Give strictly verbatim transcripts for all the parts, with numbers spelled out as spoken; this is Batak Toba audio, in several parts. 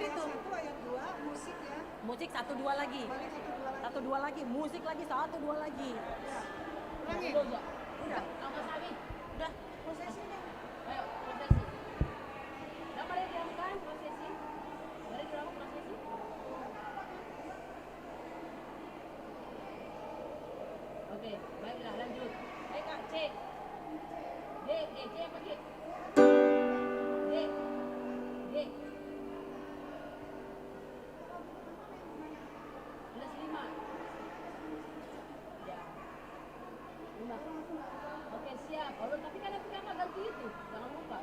Itu. Satu, ayat dua, musik ya. Musik satu dua lagi. Balik satu dua lagi. Satu dua lagi, musik lagi satu dua lagi. Ya. Ulangi. Udah. Udah. Angkat sapi. Udah. Prosesinya. Ayo, prosesi. Nah, mari diramkan prosesi. Mari diramkan prosesi. Oke, baiklah, lanjut. Baik, Kak, C. D, D, C apa, G? D. D. Plus lima. Ya. Lima. Oke, siap. Oh, tapi kan nanti Kakak ganti itu. Jangan lupa.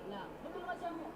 Nah, betul macammu.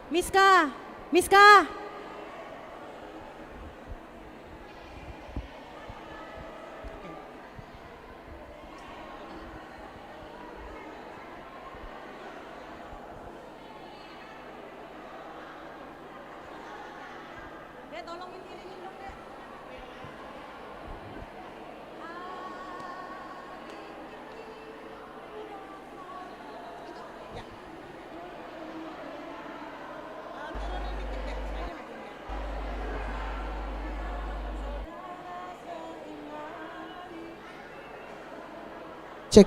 Miska, Miska. Dek, tolongin iringin dong, Dek. Cek.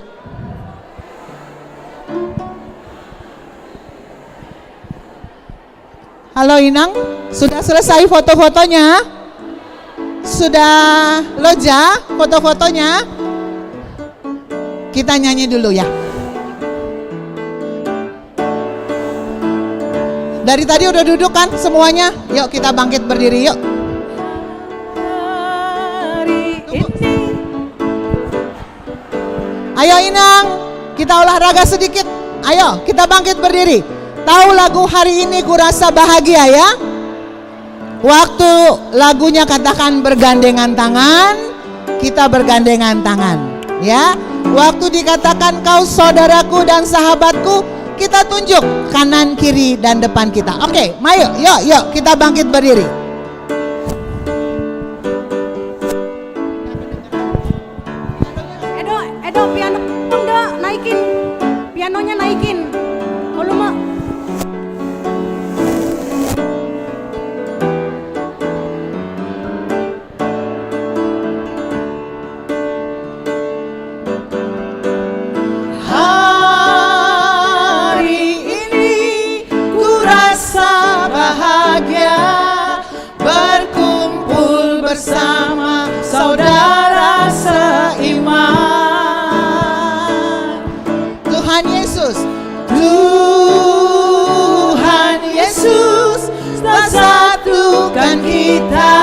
Halo Inang, sudah selesai foto-fotonya? Sudah loja foto-fotonya? Kita nyanyi dulu ya. Dari tadi udah duduk kan semuanya? Yuk kita bangkit berdiri yuk. Hari ini. Ayo Inang, kita olahraga sedikit. Ayo, kita bangkit berdiri. Tahu lagu Hari Ini Ku Rasa Bahagia ya? Waktu lagunya katakan bergandengan tangan, kita bergandengan tangan, ya. Waktu dikatakan kau saudaraku dan sahabatku, kita tunjuk kanan, kiri, dan depan kita. Oke, mayo, yuk, yuk, kita bangkit berdiri. Edo, Edo, piano dong, naikin. Pianonya naikin. Volume. Hari ini ku rasa bahagia, berkumpul bersama saudara seiman. Tuhan Yesus, Tuhan Yesus telah satukan kita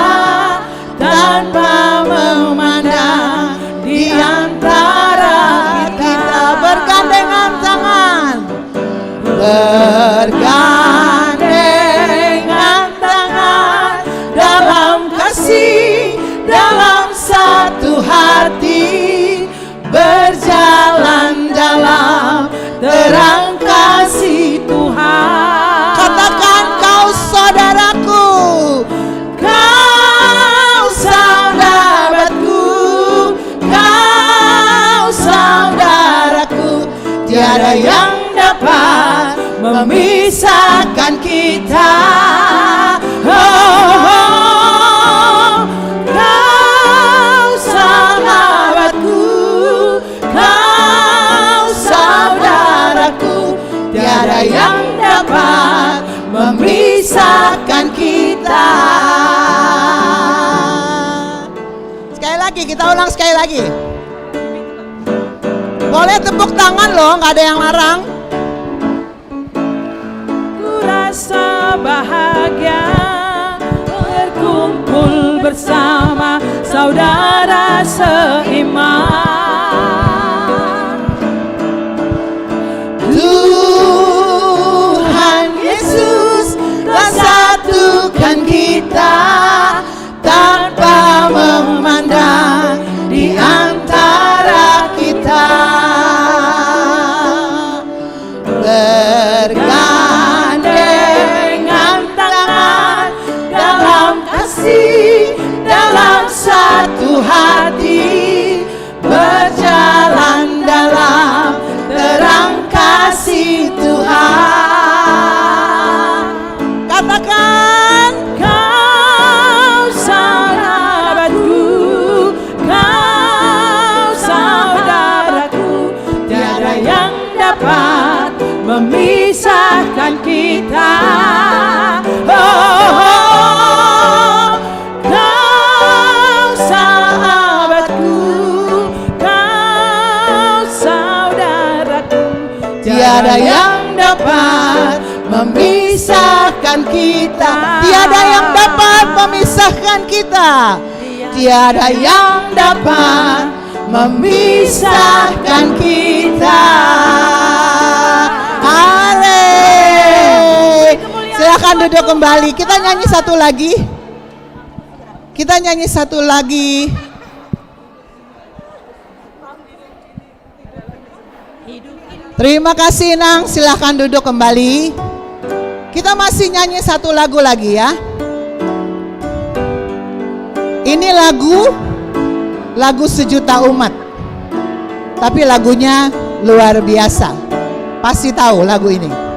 tanpa memandang di antara kita. Bergandengan tangan. Bergandengan tangan dalam kasih, dalam satu hati, berjalan dalam terang kasih Tuhan. Katakan, kau saudaraku. Kau sahabatku, kau saudaraku, tiada yang dapat memisahkan kita. Oh, oh, oh. Kau sahabatku, kau saudaraku, tiada yang dapat memisahkan kita. Sekali lagi, kita ulang sekali lagi. Boleh tepuk tangan loh, nggak ada yang larang. Ku rasa bahagia berkumpul bersama saudara seiman. Tuhan Yesus telah satukan kita tanpa memandang di antara kita. Bergandengan tangan dalam kasih, dalam satu hati, berjalan dalam terang kasih Tuhan. Katakan, kau sahabatku, kau saudaraku, tiada yang dapat memisahkan kita. Oh, oh, oh. Kau sahabatku, kau saudaraku, tiada yang dapat memisahkan kita. Tiada yang dapat memisahkan kita. Tiada yang dapat memisahkan kita. Ale. Silakan. Duduk kembali. Kita nyanyi satu lagi. Kita nyanyi satu lagi. Terima kasih, Inang. Silahkan duduk kembali. Kita masih nyanyi satu lagu lagi, ya. Ini lagu, lagu sejuta umat. Tapi lagunya luar biasa. Pasti tahu lagu ini.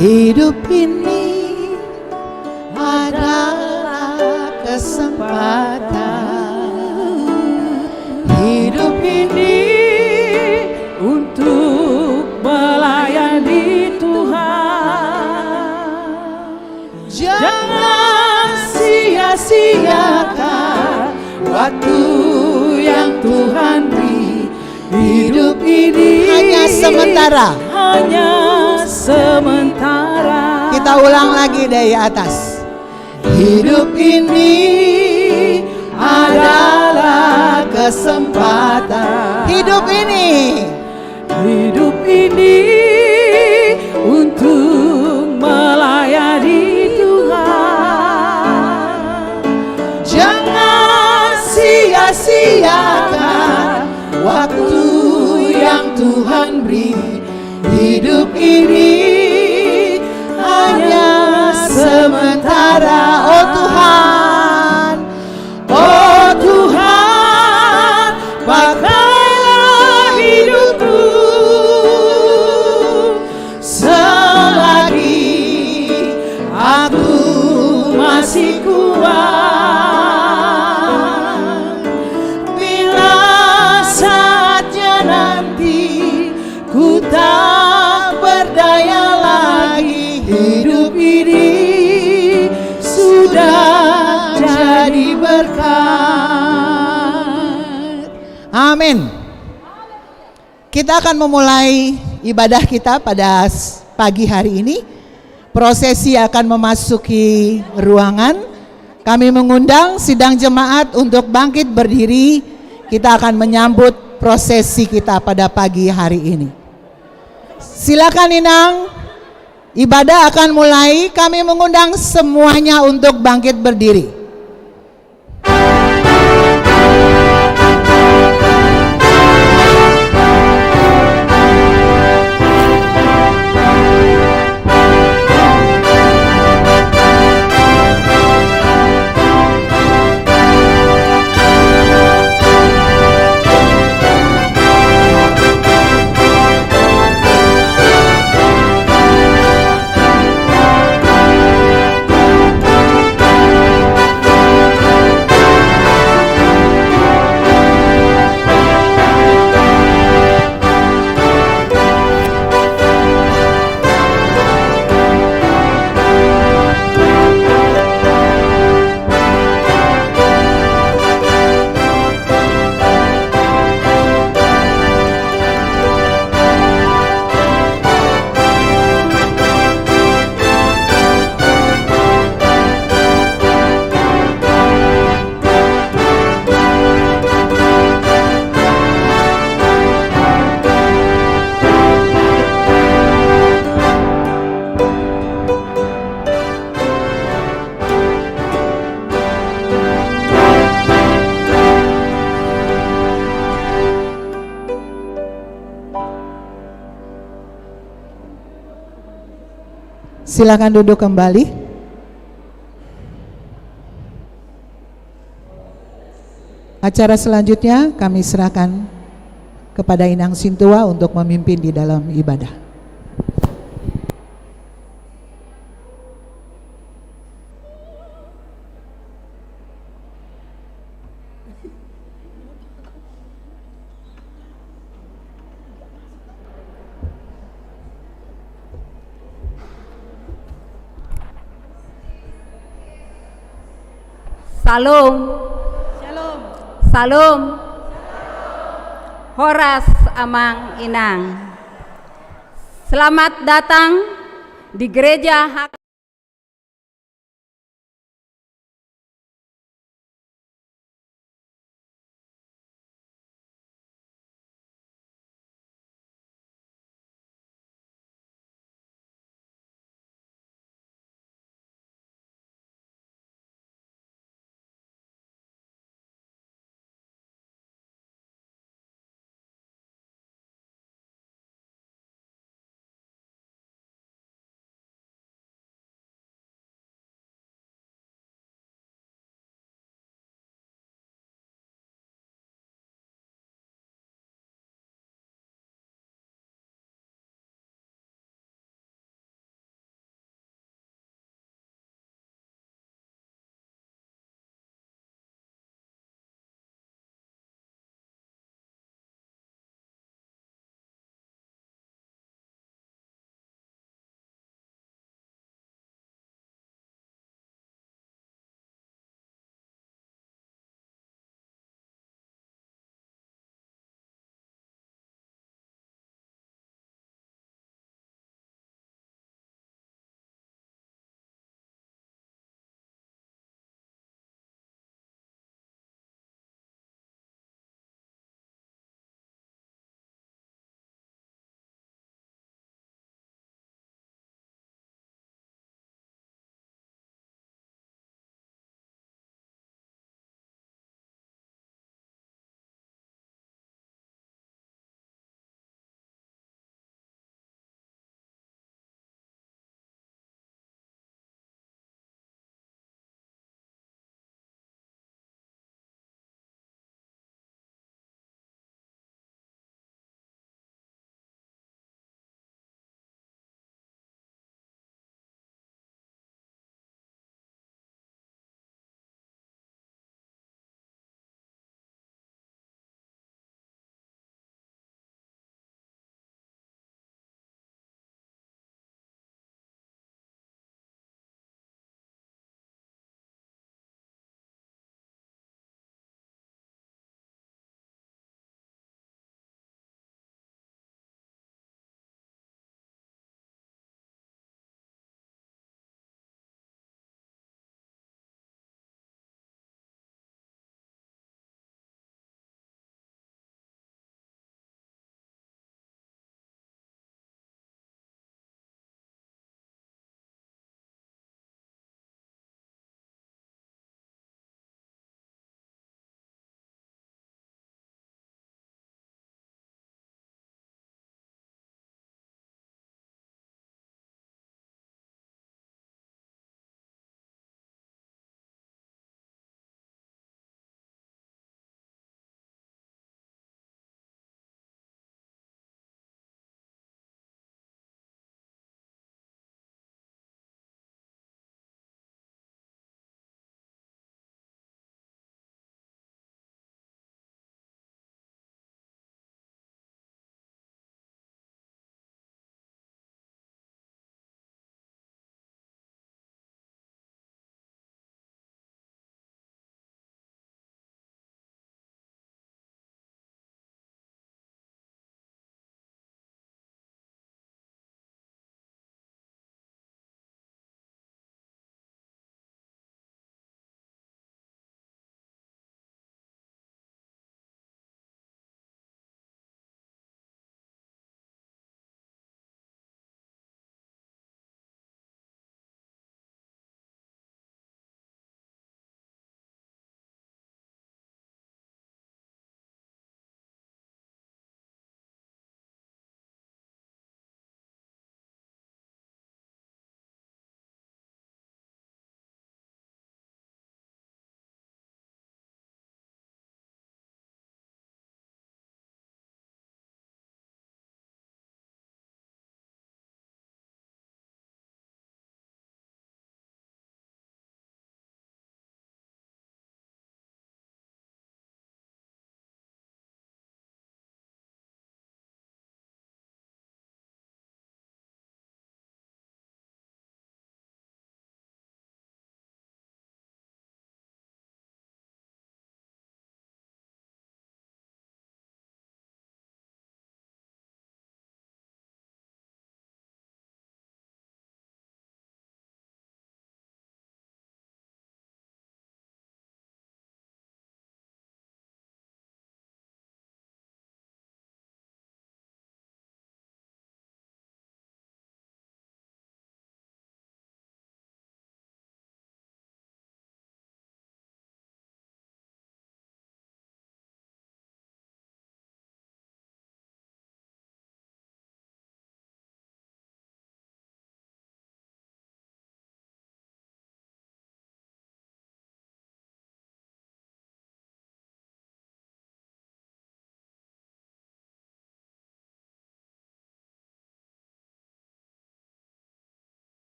Hidup ini adalah kesempatan. Hidup ini untuk melayani Tuhan. Jangan sia-siakan waktu yang Tuhan beri. Hidup ini hanya sementara. Hanya sementara. Kita ulang lagi dari atas. Hidup ini adalah kesempatan. Hidup ini. Hidup ini untuk melayani Tuhan. Jangan sia-siakan waktu yang Tuhan beri. Hidup ini hanya sementara. Oh Tuhan, oh Tuhan, pakailah hidupku selagi aku masih kuat. Bila saatnya nanti ku tak berdaya lagi, hidup ini sudah jadi berkat. Amin. Kita akan memulai ibadah kita pada s-, pagi hari ini. Prosesi akan memasuki ruangan. Kami mengundang sidang jemaat untuk bangkit berdiri. Kita akan menyambut prosesi kita pada pagi hari ini. Silakan, Inang. Ibadah akan mulai. Kami mengundang semuanya untuk bangkit berdiri. Silakan duduk kembali. Acara selanjutnya kami serahkan kepada Inang Sintua untuk memimpin di dalam ibadah. Salom. Salom. Salom. Horas amang inang. Selamat datang di Gereja Hak-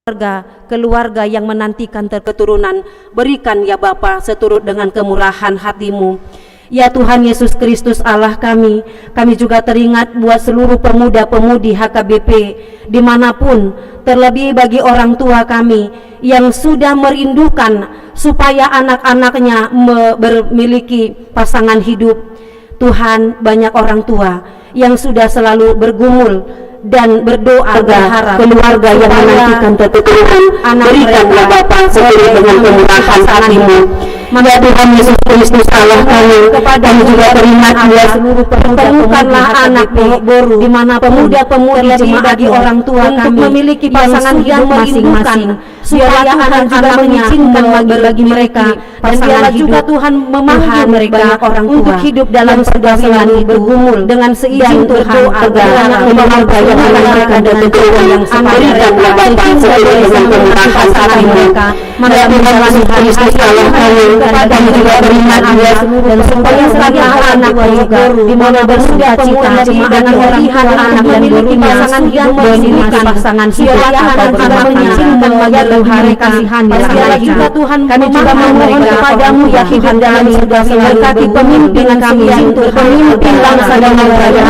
keluarga, keluarga yang menantikan ter-, keturunan, berikan ya Bapa seturut dengan kemurahan hatimu. Ya Tuhan Yesus Kristus Allah kami, kami juga teringat buat seluruh pemuda-pemudi H K B P dimanapun, terlebih bagi orang tua kami yang sudah merindukan supaya anak-anaknya me-, memiliki pasangan hidup. Tuhan, banyak orang tua yang sudah selalu bergumul dan berdoa, berharap keluarga yang supaya menantikan keturunan, anak berikanlah mereka Bapa seturut dengan kemurahan hatimu. Ya Tuhan Yesus Kristus Allah kami, kami juga teringat ya seluruh pemuda-pemudi H K B P, temukanlah anak boru, di mana pemuda-pemudi jemaat bagi orang tua kami memiliki pasangan hidup masing-masing. Supaya Tuhan juga mengizinkan bagi, bagi mereka, dan biarlah juga Tuhan memanggil mereka untuk hidup dalam pergaulan itu dengan seizin Tuhan, berdoa, berharap, memperhatikan mereka dan keluarga yang sepadan. Berikanlah Bapa seturut dengan kemurahan hatimu. Ya Tuhan Yesus Kristus Allah kami, kami juga teringat ya seluruh pemuda-pemudi H K B P, di mana bersuka cita dan melihat anak dan borunya memiliki pasangan hidup, pasangan hidup atau berumah tangga. Ya Tuhan, kasihani mereka. Kami juga memohon kepada-Mu ya Tuhan, berkati pemimpin kami, pemimpin bangsa dan negara,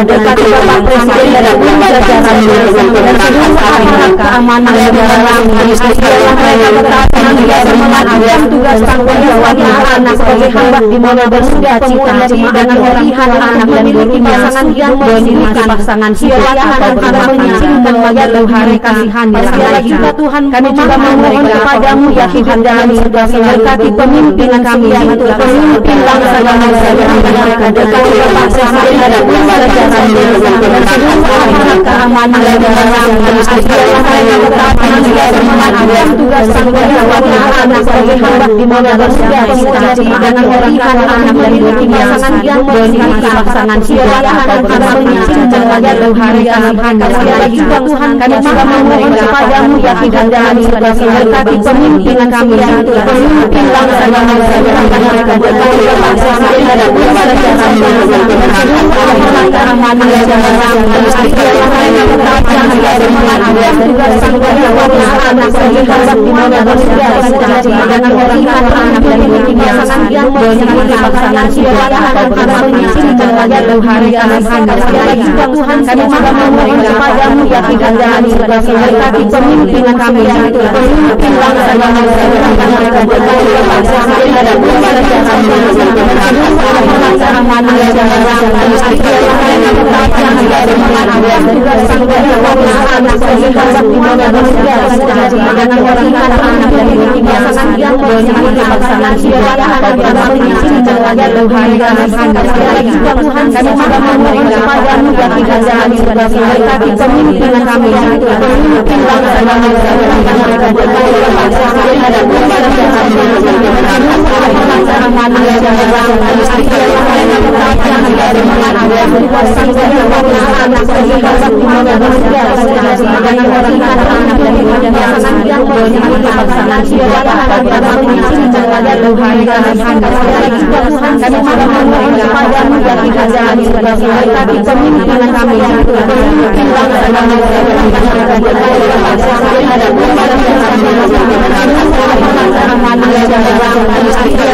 berkati Bapak Presiden dan jajaran, dan seluruh aparat keamanan dan orang, biarlah mereka tetap setia semangat dan tugas tanggung jawab anak sebagai hamba di mana bersuka cita dan melihat anak dan borunya pasangan hidup, pasangan hidup atau berumah tangga. Ya Tuhan, kasihani mereka. Kami juga memohon kepada-Mu ya Tuhan kami, berkati pemimpin kami, pemimpin bangsa dan negara, berkati Bapak Presiden dan jajaran, dan seluruh aparat keamanan dan orang, biarlah mereka tetap setia semangat dan tugas tanggung jawab anak sebagai hamba di mana bersuka cita dan melihat anak dan borunya pasangan hidup, pasangan hidup atau berumah tangga. Ya Tuhan, kami juga memohon kepada-Mu ya Tuhan kami, berkati pemimpin kami, pemimpin bangsa dan negara, berkati Bapak Presiden dan jajaran, dan seluruh aparat keamanan dan orang, biarlah mereka tetap setia semangat dan tugas tanggung jawab anak sebagai hamba di mana bersuka cita dan melihat anak dan borunya pasangan hidup, pasangan hidup atau berumah tangga. Ya Tuhan, kami juga memohon kepada-Mu ya Tuhan kami, berkati pemimpin kami, pemimpin bangsa dan negara, berkati Bapak Presiden dan jajaran, dan seluruh aparat keamanan dan orang, biarlah mereka tetap setia semangat dan tugas tanggung jawab anak sebagai hamba di mana bersuka cita dan melihat anak dan borunya pasangan hidup, pasangan hidup atau berumah tangga. Ya Tuhan, kami juga memohon kepada-Mu ya Tuhan kami, berkati pemimpin kami, pemimpin bangsa dan negara, berkati Bapak Presiden dan jajaran, dan seluruh aparat keamanan dan orang, biarlah mereka tetap setia semangat dan tugas tanggung jawab anak sebagai hamba di mana bersuka cita dan melihat anak dan borunya pasangan hidup, pasangan hidup atau berumah tangga. Ya Tuhan, kami juga memohon kepada-Mu ya Tuhan kami, berkati pemimpin kami, pemimpin bangsa dan negara, berkati Bapak Presiden dan jajaran, dan seluruh aparat keamanan dan orang, biarlah mereka tetap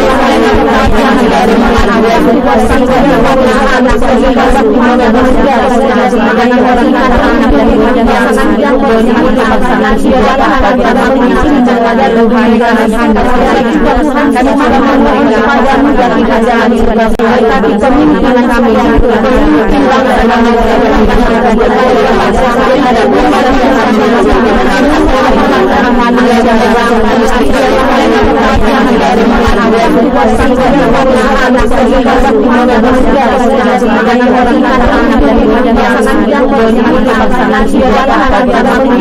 setia semangat dan tugas tanggung jawab anak sebagai hamba di mana bersuka cita dan melihat anak dan borunya pasangan hidup, pasangan hidup atau berumah tangga. Ya Tuhan, kami juga memohon kepada-Mu ya Tuhan kami, berkati pemimpin kami, pemimpin bangsa dan negara, berkati Bapak Presiden dan jajaran, dan seluruh aparat keamanan dan orang, biarlah mereka tetap setia semangat dan tugas tanggung jawab anak sebagai hamba di mana bersuka cita dan melihat anak dan borunya pasangan hidup, pasangan hidup atau berumah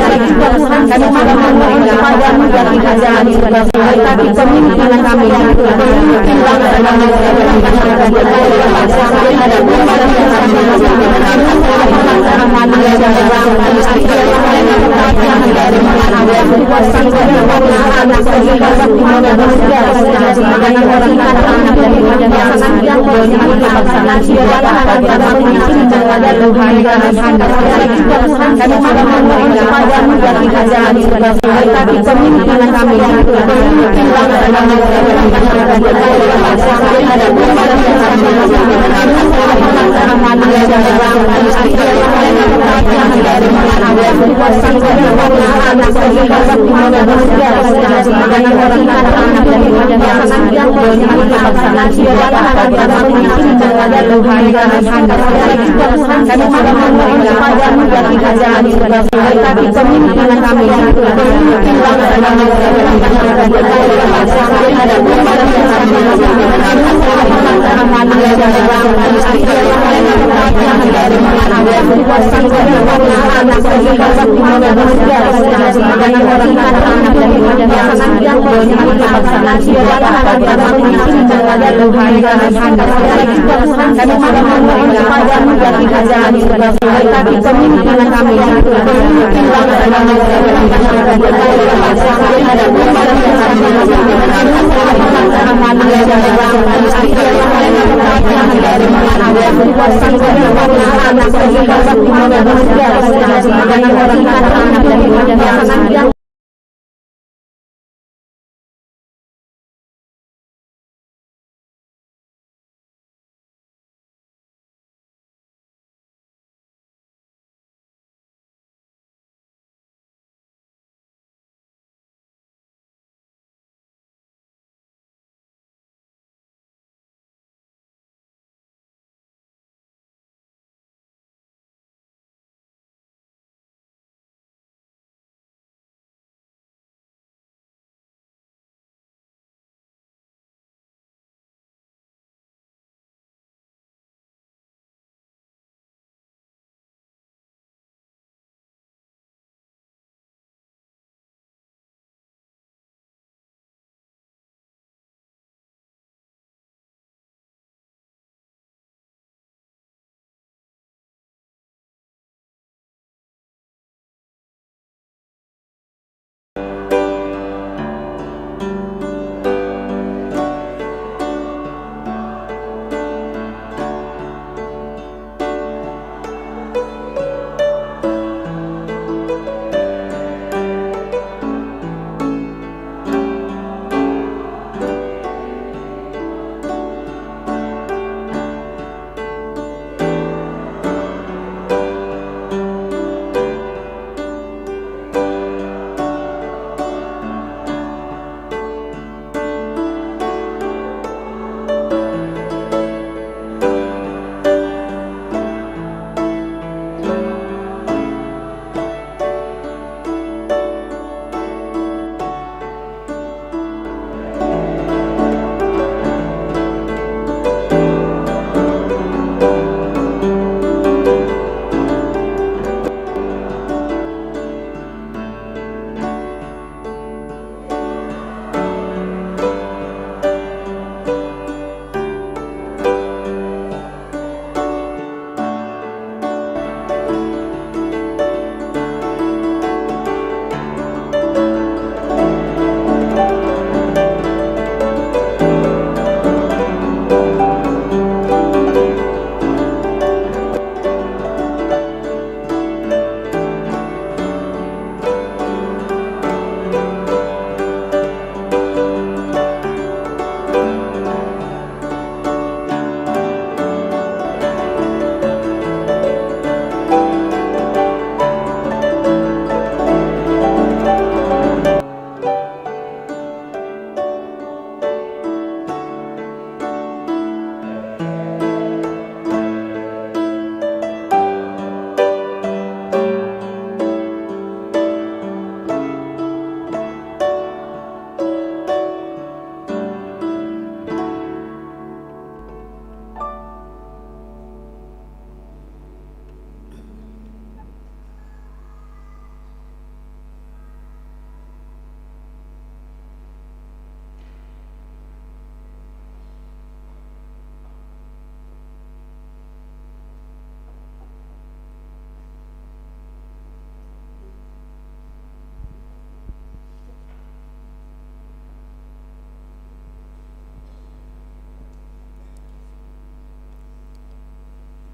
tangga. Ya Tuhan, kami juga memohon kepada-Mu ya Tuhan kami, berkati pemimpin kami, pemimpin bangsa dan negara, berkati Bapak Presiden dan jajaran, dan seluruh aparat keamanan dan orang, biarlah mereka tetap setia semangat dan tugas tanggung jawab anak sebagai hamba di mana bersuka cita dan melihat anak dan borunya pasangan hidup,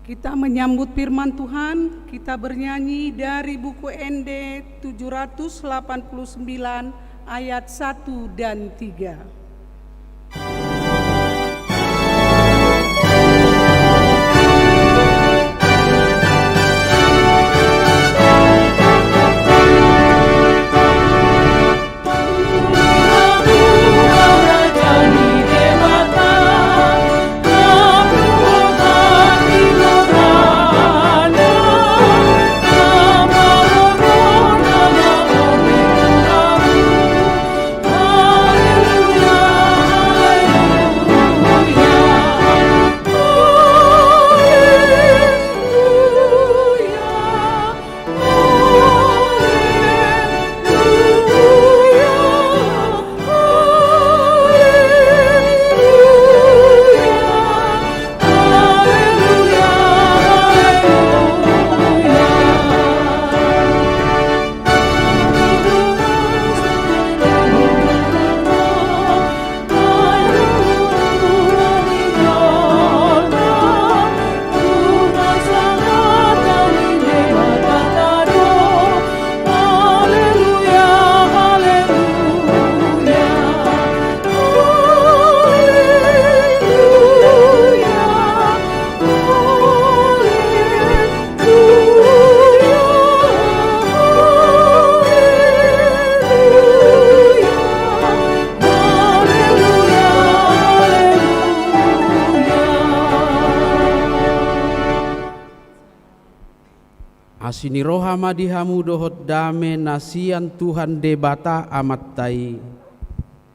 Kita menyambut firman Tuhan, kita bernyanyi dari buku Ende tujuh ratus delapan puluh sembilan ayat satu dan tiga. Asi ni roha ma di hamu dohot dame na sian Tuhan Debata Amanta i,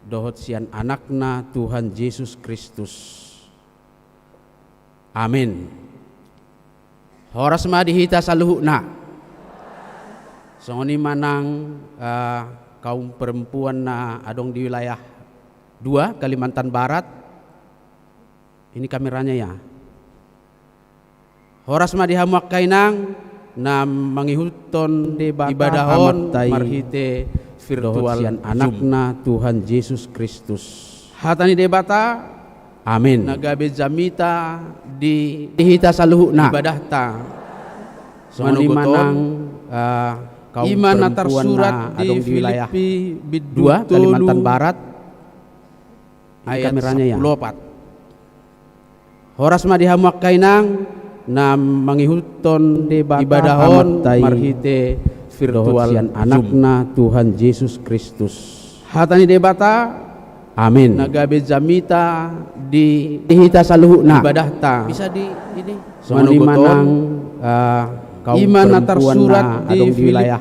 dohot sian Anakna Tuhan Jesus Kristus. Amen. Horas ma di hita saluhutna. Songon i ma nang, eh, kaum perempuan na adong di wilayah dua, Kalimantan Barat. Ini kameranya ya. Horas ma di hamu angka inang, na mangihuthon Debata ibada on Amanta i marhite virtual dohot sian Zoom. Anakna Tuhan Jesus Kristus. Hata ni Debata, amen, na gabe jamita di, di hita saluhutna ibadahta. Songon i ma nang, eh, kaum perempuan na adong di wilayah dua, Kalimantan Barat. Ini kameranya ya. Horas ma di hamu angka inang, na mangihuthon Debata ibada on Amanta i marhite virtual dohot sian Zoom. Anakna Tuhan Jesus Kristus. Hata ni Debata, amen, na gabe jamita di, di hita saluhutna ibadahta. Bisa di ini. Songon i ma nang, eh, kaum perempuan na adong di wilayah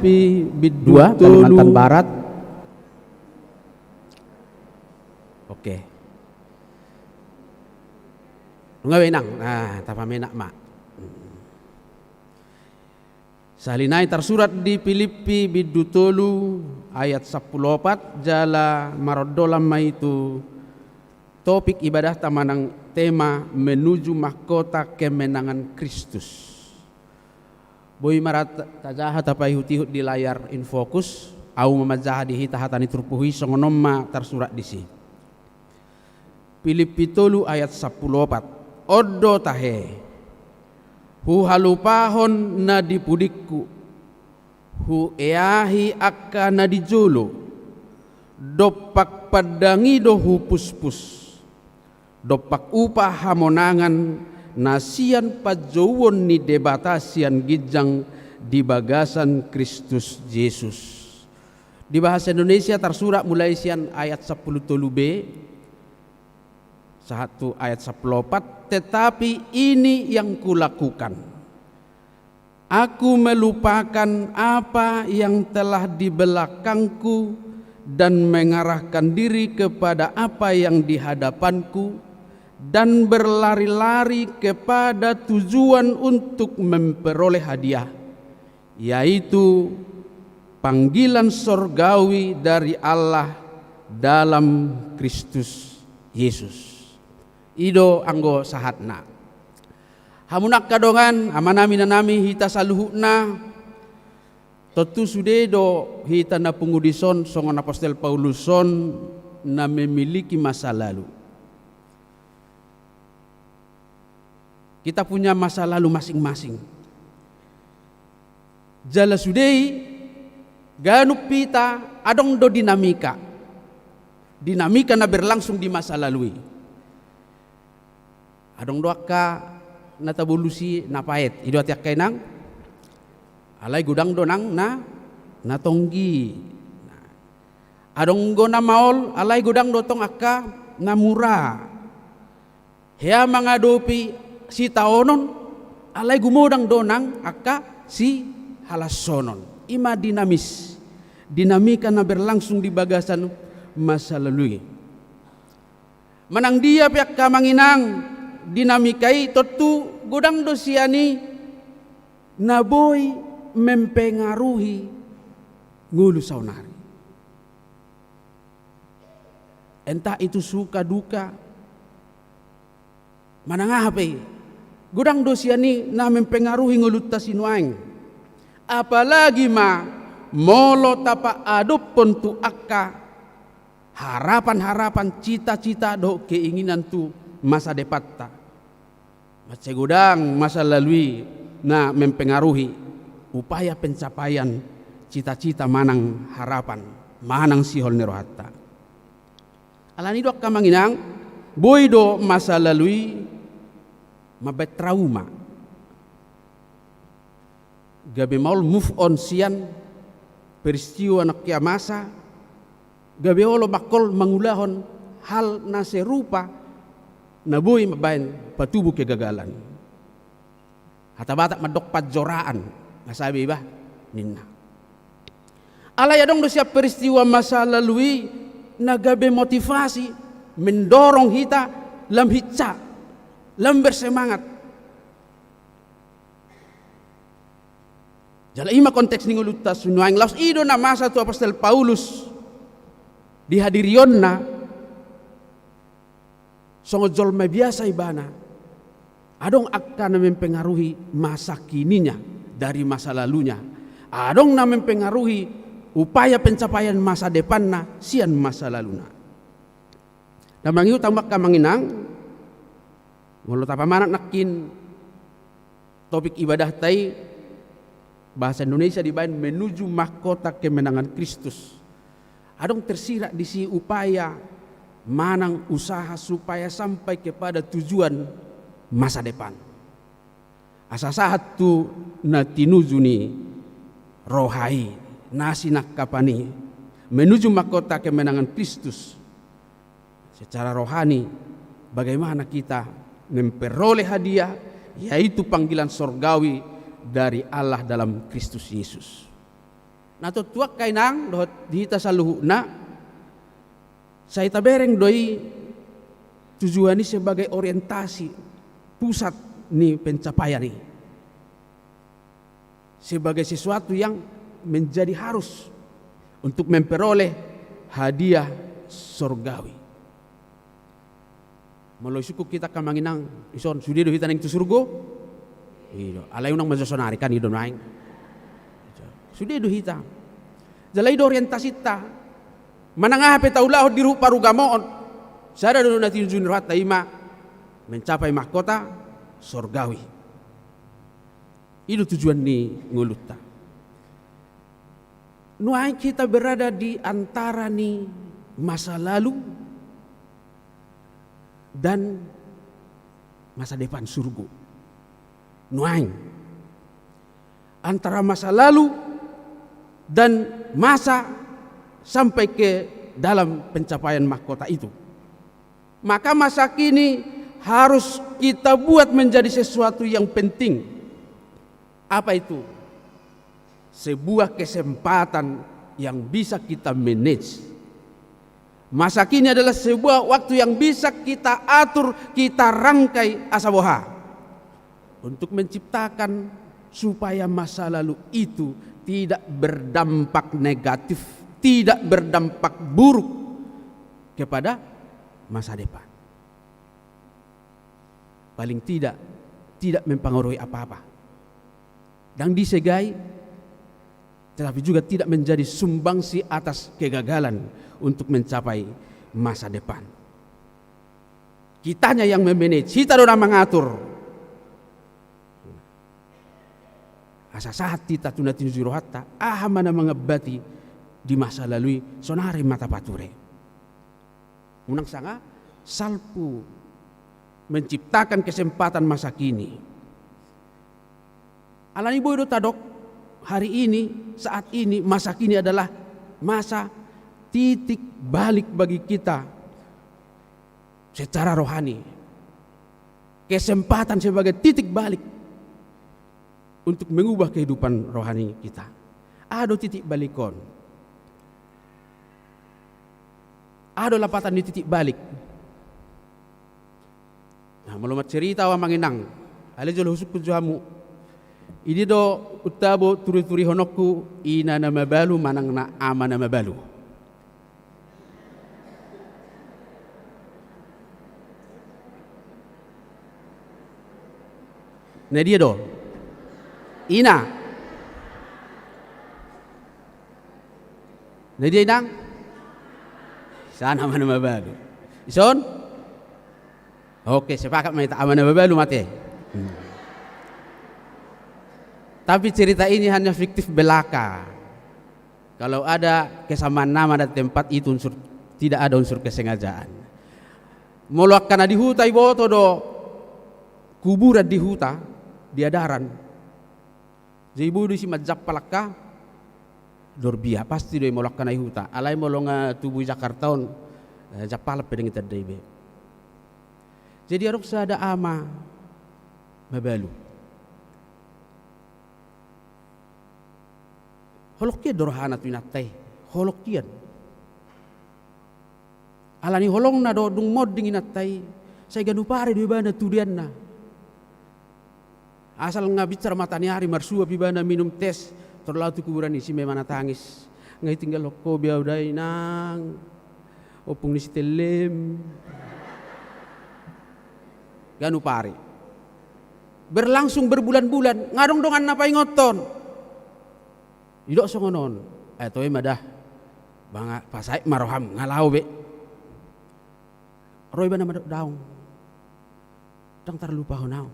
dua, Kalimantan Barat. Oke. Nunga be inang, nah, tapamenak ma. Sahali nai tarsurat di Pilippi bindu tolu ayat sampulu opat, jala marondolan ma i tu topik ibadahta manang tema menuju mahkota kemenangan Kristus. Boi ma ra ta-, tajaha tapaihutihut di layar in fokus, ahu ma manjaha di hita hata ni turpuk i, songon on ma tarsurat disi. Pilippi tolu ayat sampulu opat. On do tahe, huhalupahon na di pudingku, hueahi angka na di jolo, dompak pandang i do hupuspus. Dompak upa hamonangan na sian panjouon ni Debata sian ginjang di bagasan Kristus Jesus. Di bahasa Indonesia tarsurat mulai sian ayat sampulu tolu b sahat tu ayat sampulu opat, "Tetapi ini yang kulakukan. Aku melupakan apa yang telah di belakangku dan mengarahkan diri kepada apa yang di hadapanku, dan berlari-lari kepada tujuan untuk memperoleh hadiah, yaitu panggilan sorgawi dari Allah dalam Kristus Yesus." I do anggo sahatna. Hamu angka dongan, amanami, inanami, hita saluhutna, tontu sude do hita na pungu dison songon apostel Paulus on na memiliki masa lalu. Kita punya masa lalu masing-masing. Jala sude i, ganup hita adong do dinamika. Dinamika na berlangsung di masa lalu i. Adong do angka na tabolus i na paet, i do ate angka inang. Alai godang do nang na, na tonggi. Adong do na maol, alai godang do tong angka na mura. Hea mangadopi sitaonon, alai gumodang do nang angka sihalashonon. I ma dinamis, dinamika na berlangsung di bagasan masa lalu i. Manang dia pe angka amang inang, dinamika i tontu godang do sian i na boi mempengaruhi ngolu saonari. Entah itu suka duka, manang aha pe i, godang do sian i na mempengaruhi ngolunta sinuaeng. Apalagi ma molo tapaadophon tu angka harapan-harapan, cita-cita dohot keinginan tu masa depanta. Mansai godang masa lalu i na mempengaruhi upaya pencapaian cita-cita manang harapan, manang sihol ni rohanta. Alani i do angka amang inang, boi do masa lalu i mambaen trauma. Gabe maol move on sian peristiwa nangkin masa, gabe olo mangkol mangulahon hal na serupa na boi mambaen patubu kegagalan. Hata Batak mandok panjoraan, na sabe iba ninna. Alai adong do sian peristiwa masa lalu i na gabe motivasi, mendorong hita lam hinsa, lam bersemangat. Jala i ma konteks ni ngolunta sinuaeng, laos i do na masa tu apostel Paulus di hadirionna. Songon jolma biasa ibana, adong angka na mempengaruhi masa kininya dari masa lalunya, adong na mempengaruhi upaya pencapaian masa depanna sian masa laluna. Na mangihuthon ma angka amang inang, molo tapamanat nangkin topik ibadahta i, bahasa Indonesia dibaen menuju mahkota kemenangan Kristus. Adong tersirat disi upaya manang usaha supaya sampai kepada tujuan masa depan. Asa sahat tu na tinuju ni roha i, na sinangkapan i, menuju mahkota kemenangan Kristus. Secara rohani, bagaimana kita memperoleh hadiah, yaitu panggilan sorgawi dari Allah dalam Kristus Yesus. Na tontu angka inang dohot di hita saluhutna, sai tabereng do i tujuan i sebagai orientasi pusat ni pencapaian i, sebagai sesuatu yang menjadi harus untuk memperoleh hadiah sorgawi. Molo isungkun hita angka amang inang, dison sude do hita naeng tu surgo? I do. Alai unang ma jo sonari kan, i do naeng. Sude do hita. Jala i do orientasinta. Manang aha pe taulahon di ru-, parugamoon, sada do na tinuju ni rohanta, i ma mencapai mahkota sorgawi. I do tujuan ni ngolunta. Nuaeng hita berada di antara ni masa lalu dan masa depan, surgo. Nuaeng. Antara masa lalu dan masa sampai ke dalam pencapaian mahkota itu. Maka masa kini harus kita buat menjadi sesuatu yang penting. Apa itu? Sebuah kesempatan yang bisa kita manage. Masa kini adalah sebuah waktu yang bisa kita atur, kita rangkai asa boha untuk menciptakan supaya masa lalu itu tidak berdampak negatif, tidak berdampak buruk kepada masa depan. Paling tidak, tidak mempengaruhi apa-apa. Ndang disegai, tetapi juga tidak menjadi sumbangsi atas kegagalan untuk mencapai masa depan. Kitanya yang memanage, hita do na mangatur. Asa sahat hita tu na tinujui rohanta, aha ma na mangambati di masa lalu i, sonari ma tapature. Unang sanga salpu menciptakan kesempatan masa kini. Alani boi do tadok, hari ini, saat ini, masa kini adalah masa titik balik bagi kita secara rohani. Kesempatan sebagai titik balik untuk mengubah kehidupan rohani kita. Aha do titik balik on? Aha do lapatan ni titik balik? Nah, molo marcerita au amang inang, alai jolo husungkun jo hamu. I dia do untabo turiturihononku, ina na mabalu manang na ama na mabalu. Na dia do? Ina. Na dia inang? Sian ama na mabalu. Dison? Oke, sepakat ma hita, ama na mabalu ma ate. Hmm. Tapi cerita ini hanya fiktif belaka. Kalau ada kesamaan nama dan tempat, itu unsur, tidak ada unsur kesengajaan. Molo angka na di huta, iboto do kuburan di huta, di adaran. Jadi boi do disi manjampal angka dorbia, pasti do i molo angka na di huta. Alai molo nga tubu di Jakarta on, eh, jampalan pe dang itanda i be. Jadi adong sada ama mabalu. Holong hian do rohana tu inanta i, holong hian. Alani holongna do, dung monding inanta i, sai ganup ari do ibana tudianna. Asal nga binsar mataniari, marsuap ibana, minum tes, tor laho tu kuburan i, si ma ibana tangis. Nga ditinggalhon ho be au da inang, ompung ni si Tellem. Ganup ari. Berlangsung berbulan-bulan, nga adong dongan na paingothon. Didok songon on, eh, toe ma da. Ba nga pasahat ma roham, nga laho be. Ro ibana mandok, daong. Dang tarlupahon au.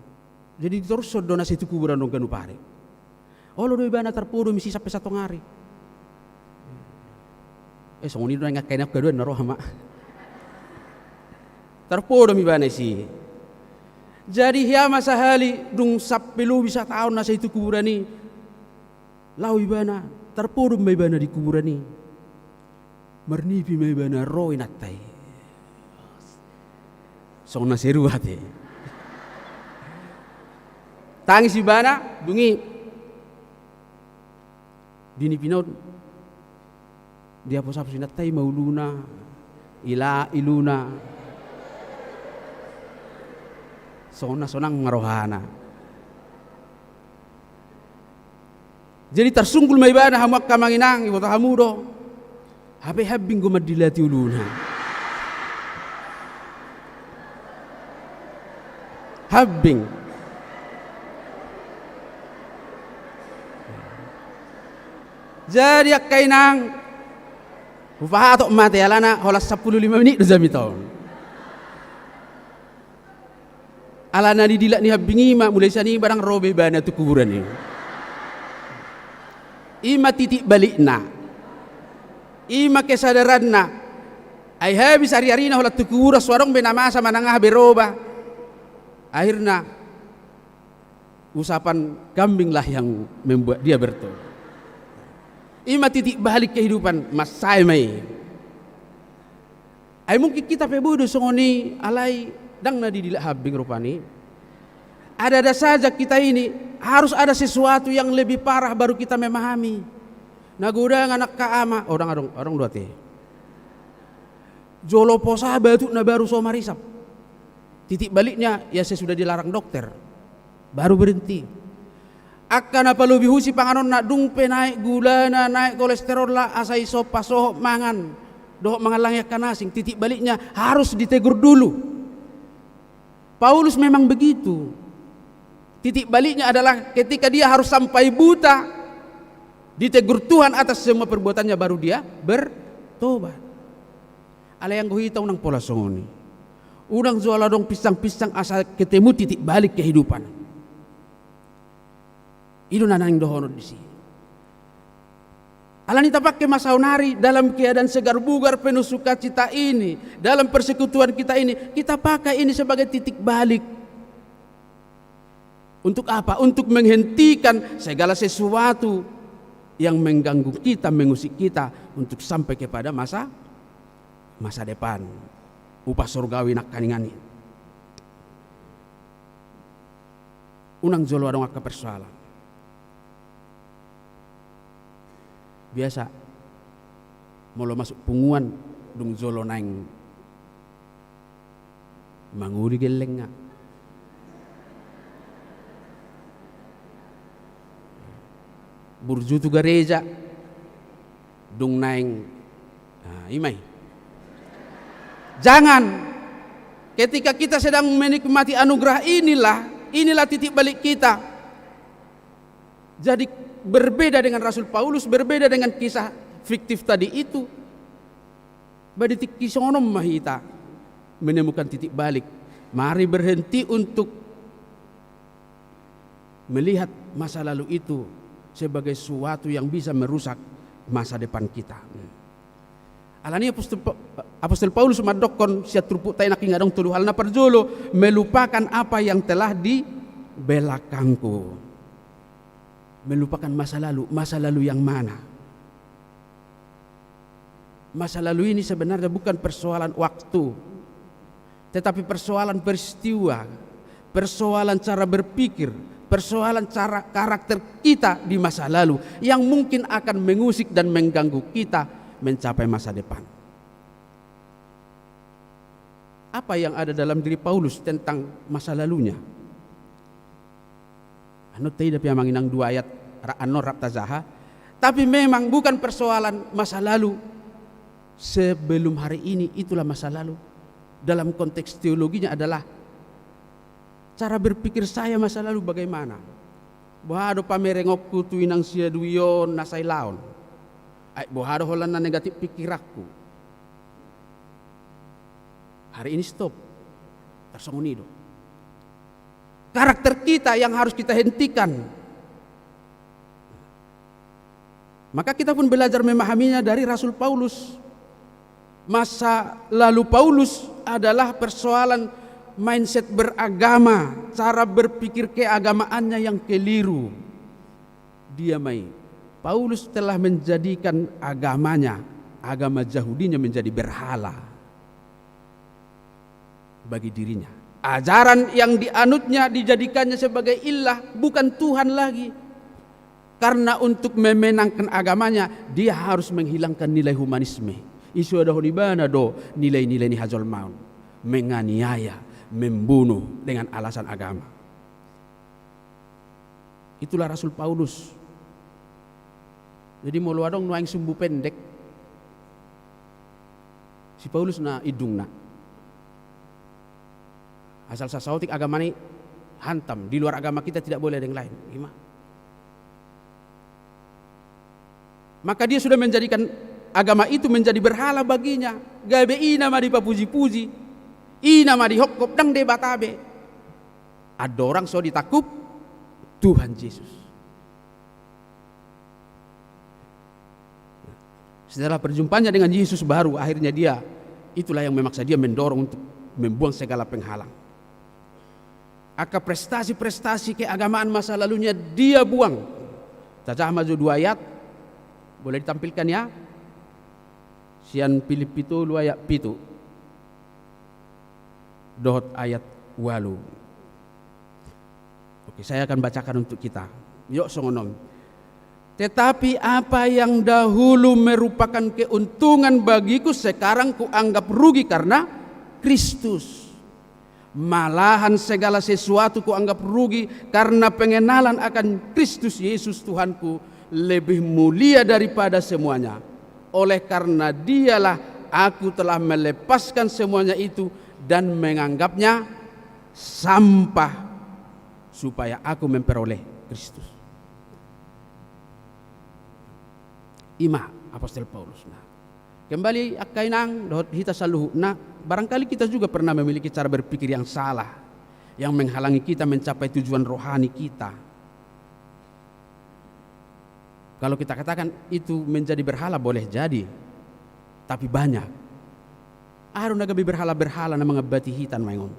Jadi ditorushon do na sai tu kuburan on ganup ari. Olo do ibana tarpodom disi sampe satongari. Eh, songon i do nang angka inang, haduan na roha ma. Tarpodom ibana disi. Jadi hea ma sahali, dung sampe lobi sataon na sai tu kuburan i. Laho ibana, tarpodom ma ibana di kuburan i. Marnipi ma ibana, ro inanta i. Songon na sai rua ate. Tangis ibana, dung i. Di nipina on, diaposhapos inanta i ma uluna, ila iluna. Songon na sonang ma rohana. Jadi tarsunggul ma ibana, hamu angka amang inang, iboto hamu do. Hape hambing do mandilati uluna. Hambing. Jadi angka inang, hupahatop ma ate, alana holan sampulu lima menit do jamita on. Alana didilak ni hambing i ma, mulai sian i ba dang ro be ibana tu kuburan i. I ma titik balikna. I ma kesadaranna. Ai habis ari-arina holan tu kuburan, so adong be na masa manang aha be ro ba. Akhirna usapan kambinglah yang membuat dia bertobat. I ma titik balik kehidupan, mansai ma i. Ai mungkin hita pe boi do songon i, alai dang na didilak hambing rupani. Ada-ada saja kita ini, harus ada sesuatu yang lebih parah baru kita memahami. Na godang angka ama, oh, dang adong, adong do ate. Jolo posa batukna baru so marisap. Titik baliknya, ya sesudah dilarang dokter. Baru berhenti. Angka na palobi husi panganonna, dung pe naek gulana, naek kolesterolna, asa i so pasohot mangan dohot mangallangi angka na asing, titik baliknya harus ditegur dulu. Paulus memang begitu. Titik baliknya adalah ketika dia harus sampai buta, ditegur Tuhan atas semua perbuatannya, baru dia bertobat. Alai anggo hita unang pola songon i. Unang jolo adong pinsang-pinsang asa ketemu titik balik kehidupan. I do na naeng dohonon disi. Alani tapake ma saonari dalam keadaan segar bugar penuh sukacita ini, dalam persekutuan kita ini, kita pakai ini sebagai titik balik. Untuk apa? Untuk menghentikan segala sesuatu yang mengganggu kita, mengusik kita untuk sampai kepada masa, masa depan. Upah sorgawi nangkaningan i. Unang jolo adong angka persoalan. Biasa, molo masuk punguan, dung jolo naeng mangoli gellengna. Burju tu gareja, dung naeng, nah, i ma i. Jangan, ketika kita sedang menikmati anugerah inilah, inilah titik balik kita. Jadi berbeda dengan Rasul Paulus, berbeda dengan kisah fiktif tadi itu. Ba di tingki songon on ma hita menemukan titik balik. Mari berhenti untuk melihat masa lalu itu sebagai suatu yang bisa merusak masa depan kita. Alani apostel Pa-, apostel Paulus mandokkon sian turpukta i nangkin adong tolu hal. Na parjolo, melupakan apa yang telah di belakangku. Melupakan masa lalu, masa lalu yang mana? Masa lalu ini sebenarnya bukan persoalan waktu, tetapi persoalan peristiwa, persoalan cara berpikir, persoalan cara karakter kita di masa lalu yang mungkin akan mengusik dan mengganggu kita mencapai masa depan. Apa yang ada dalam diri Paulus tentang masa lalunya? Annon taida pe amang inang dua ayat ra-, annon rap tajaha. Tapi memang bukan persoalan masa lalu sebelum hari ini, itulah masa lalu. Dalam konteks teologinya adalah cara berpikir saya masa lalu bagaimana? Boha do pamerengonku tu inang siadui on na sailaon? Ai boha do holan na negatif pikiranku? Hari ini stop. Tarsongon i do. Karakter kita yang harus kita hentikan. Maka kita pun belajar memahaminya dari Rasul Paulus. Masa lalu Paulus adalah persoalan mindset beragama, cara berpikir keagamaannya yang keliru. Dia mai, Paulus telah menjadikan agamanya, agama Jahudinya menjadi berhala bagi dirinya. Ajaran yang dianutnya dijadikannya sebagai ilah, bukan Tuhan lagi. Karena untuk memenangkan agamanya, dia harus menghilangkan nilai humanisme. Disoadahon ibana do nilai-nilai ni hajolmaon, menganiaya, membunuh dengan alasan agama. Itulah Rasul Paulus. Jadi molo adong nuaeng sumbu pendek, si Paulus na indungna. Asal sasaotik agamana i hantam, di luar agama kita tidak boleh ada yang lain. I ma. Maka dia sudah menjadikan agama itu menjadi berhala baginya. Gabe i nama dipapuji-puji, i nama dihophop, ndang Debata be. Andorang so ditangkup Tuhan Jesus. Setelah perjumpaannya dengan Yesus, baru akhirnya dia, itulah yang memaksa dia mendorong untuk membuang segala penghalang. Angka prestasi-prestasi keagamaan masa lalunya dia buang. Tajaha ma jo dua ayat. Boleh ditampilkan ya? Sian Pilippi tolu ayat pitu dohot ayat ualu. Oke, saya akan bacakan untuk kita. Yuk, songon on. Tetapi apa yang dahulu merupakan keuntungan bagiku, sekarang kuanggap rugi karena Kristus. Malahan segala sesuatu kuanggap rugi karena pengenalan akan Kristus Yesus Tuhanku lebih mulia daripada semuanya. Oleh karena dialah aku telah melepaskan semuanya itu dan menganggapnya sampah supaya aku memperoleh Kristus. I ma apostel Paulus. Nah, kembali angka inang dohot hita saluhutna, barangkali kita juga pernah memiliki cara berpikir yang salah, yang menghalangi kita mencapai tujuan rohani kita. Kalau kita katakan itu menjadi berhala, boleh jadi. Tapi banyak. Aha do na gabe berhala-berhala na mangambati hita nuaeng on?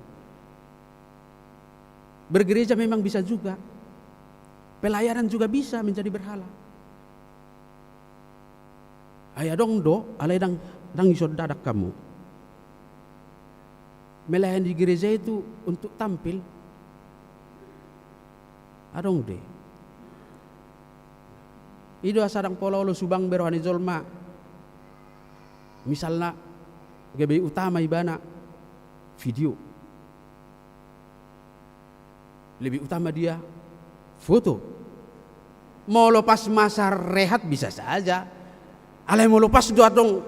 Bergereja memang bisa juga. Pelayanan juga bisa menjadi berhala. Ai adong do, alai ndang, ndang dison dadak hamu. Melayani di gereja itu untuk tampil. Adong do i. I do asa ndang pola olo subang be roha ni jolma. Misalna, gabe utama ibana video. Lebih utama dia foto. Molo pas masa rehat bisa saja. Alai molo pas do adong,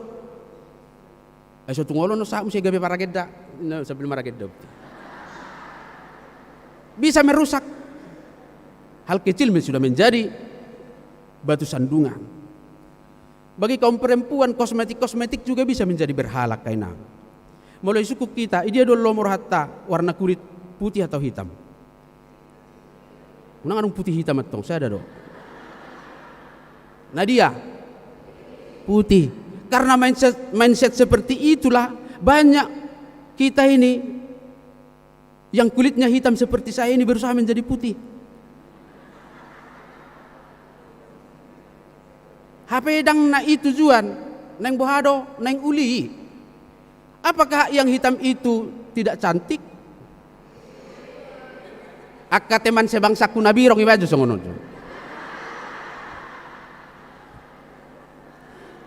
ai so tung olo no sahat muse gabe maragenda. Na, sambil maragenda. Bisa merusak. Hal kecil men-, sudah menjadi batu sandungan. Bagi kaum perempuan, kosmetik-kosmetik juga bisa menjadi berhala, angka inang. Molo isungkun hita, i dia do lomo rohanta, warna kulit putih atau hitam? Unang adong putih hitam antong, sada do. Na dia? Putih. Karena mindset, mindset seperti itulah banyak kita ini yang kulitnya hitam seperti saya ini berusaha menjadi putih. Hape ndang na i tujuan, naeng boha do, naeng uli. Apakah yang hitam itu tidak cantik? Angka teman sebangsaku na birong iba jo songon on jo.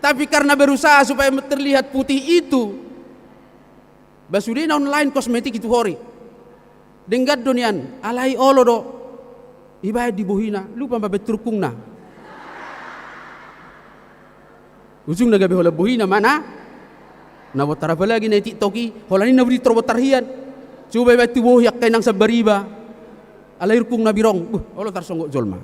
Tapi karena berusaha supaya terlihat putih itu, ba sude na online kosmetik ituhori. Denggan do nian, alai olo do. Ibaen di bohina, lupa mambaen tu rungkungna. Ujungna gabe holan bohina ma na, na bontar, apalagi na i TikTok i, holan i na budi tor bontar hian. Coba ibaen tu bohi angka inang sambariba. Alai rungkungna birong, buh, olo tarsonggot jolma.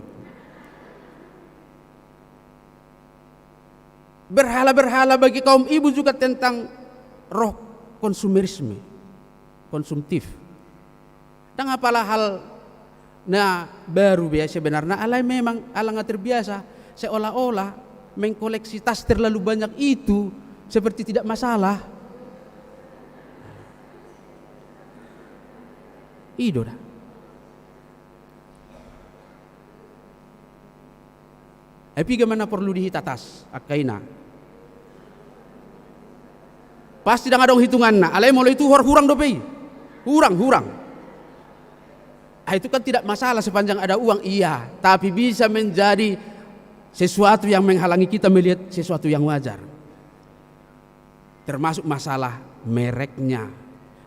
Berhala-berhala bagi kaum ibu juga tentang roh konsumerisme, konsumtif. Ndang apala hal na baru be sebenarna, alai memang ala nga terbiasa, seolah-olah mengkoleksi tas terlalu banyak itu seperti tidak masalah. I do da. Ai piga ma na porlu di hita tas, angka ina? Pasti ndang adong hitunganna, alai molo ituhor hurang dope i. Hurang, hurang. Ah, itu kan tidak masalah sepanjang ada uang, iya. Tapi bisa menjadi sesuatu yang menghalangi kita melihat sesuatu yang wajar. Termasuk masalah mereknya,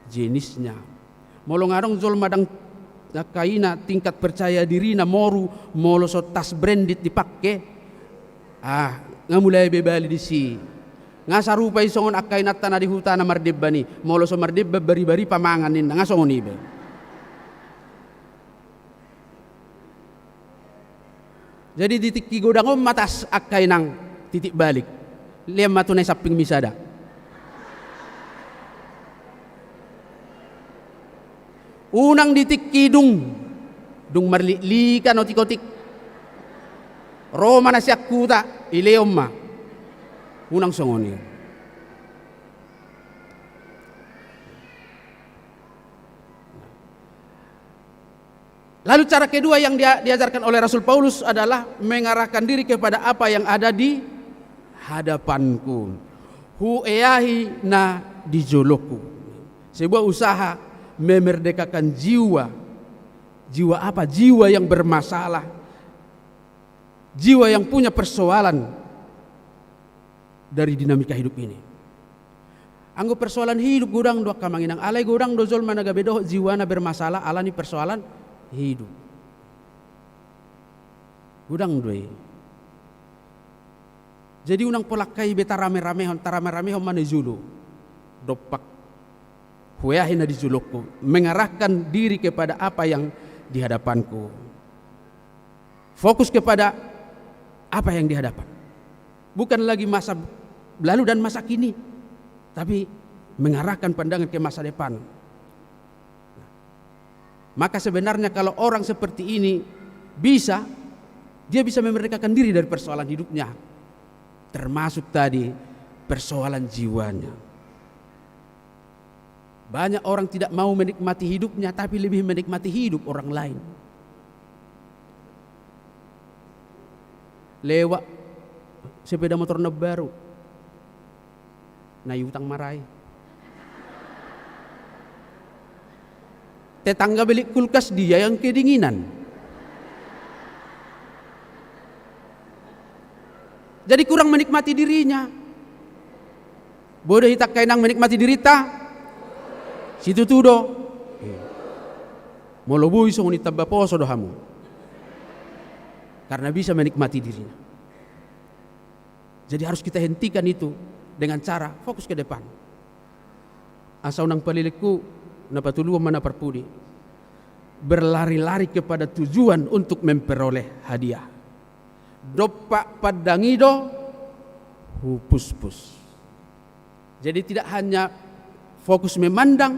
jenisnya. Molo nga adong jolma ndang, angka ina, tingkat percaya dirina moru, molo so tas branded dipake, ah, nga mulai be bali disi. Nga sarupa i songon angka inanta na di huta na mardemban i, molo so mardemban bari-bari pamangan ninna, nga songon i be. Jadi di tingki godang on ma tas, angka inang, titik balik. Lean ma tu na i sampingmi sada. Unang di tingki dung, dung marliklikan otik-otik. Ro ma na sian huta, ilehon ma. Unang songon i. Lalu cara kedua yang dia-, diajarkan oleh Rasul Paulus adalah mengarahkan diri kepada apa yang ada di hadapanku. Hueahi na di jolongku. Sebuah usaha memerdekakan jiwa. Jiwa apa? Jiwa yang bermasalah. Jiwa yang punya persoalan dari dinamika hidup ini. Anggo persoalan hidup godang do, angka amang inang, alai godang do jolma na gabe dohot jiwana bermasalah ala ni persoalan hidup. Godang do i. Jadi unang pola angka i be tarame-ramehon, tarame-ramehon ma na di jolo. Dompak. Hueahi na di jolongku, mengarahkan diri kepada apa yang di hadapanku. Fokus kepada apa yang di hadapan. Bukan lagi masa lalu dan masa kini, tapi mengarahkan pandangan ke masa depan. Maka sebenarnya kalau orang seperti ini bisa Dia bisa memerdekakan diri dari persoalan hidupnya, termasuk tadi persoalan jiwanya. Banyak orang tidak mau menikmati hidupnya, tapi lebih menikmati hidup orang lain. Lewat sepeda motor na baru, na iutang marai. Tetangga beli kulkas, dia yang kedinginan. Jadi kurang menikmati dirinya. Boi do hita angka inang menikmati dirinta? Situtu do. Molo boi songon i, tamba poso do hamu. Karena bisa menikmati dirinya. Jadi harus kita hentikan itu dengan cara fokus ke depan. Asa unang palelenghu, na patoluhon ma na parpudi. Berlari-lari kepada tujuan untuk memperoleh hadiah. Dompak pandang i do hupuspus. Jadi tidak hanya fokus memandang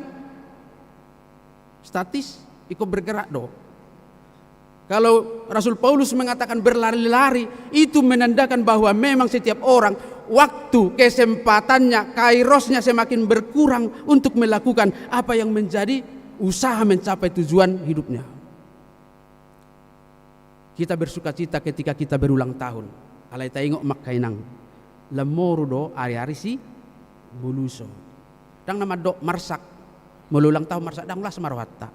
statis, ikut bergerak do. Kalau Rasul Paulus mengatakan berlari-lari, itu menandakan bahwa memang setiap orang, waktu, kesempatannya, kairosnya semakin berkurang untuk melakukan apa yang menjadi usaha mencapai tujuan hidupnya. Kita bersukacita ketika kita berulang tahun. Alai taingot ma angka inang, lam moru do ari-ari siboluso. Ndang na mandok marsak, molo ulang tahun marsak, ndang las ma rohanta.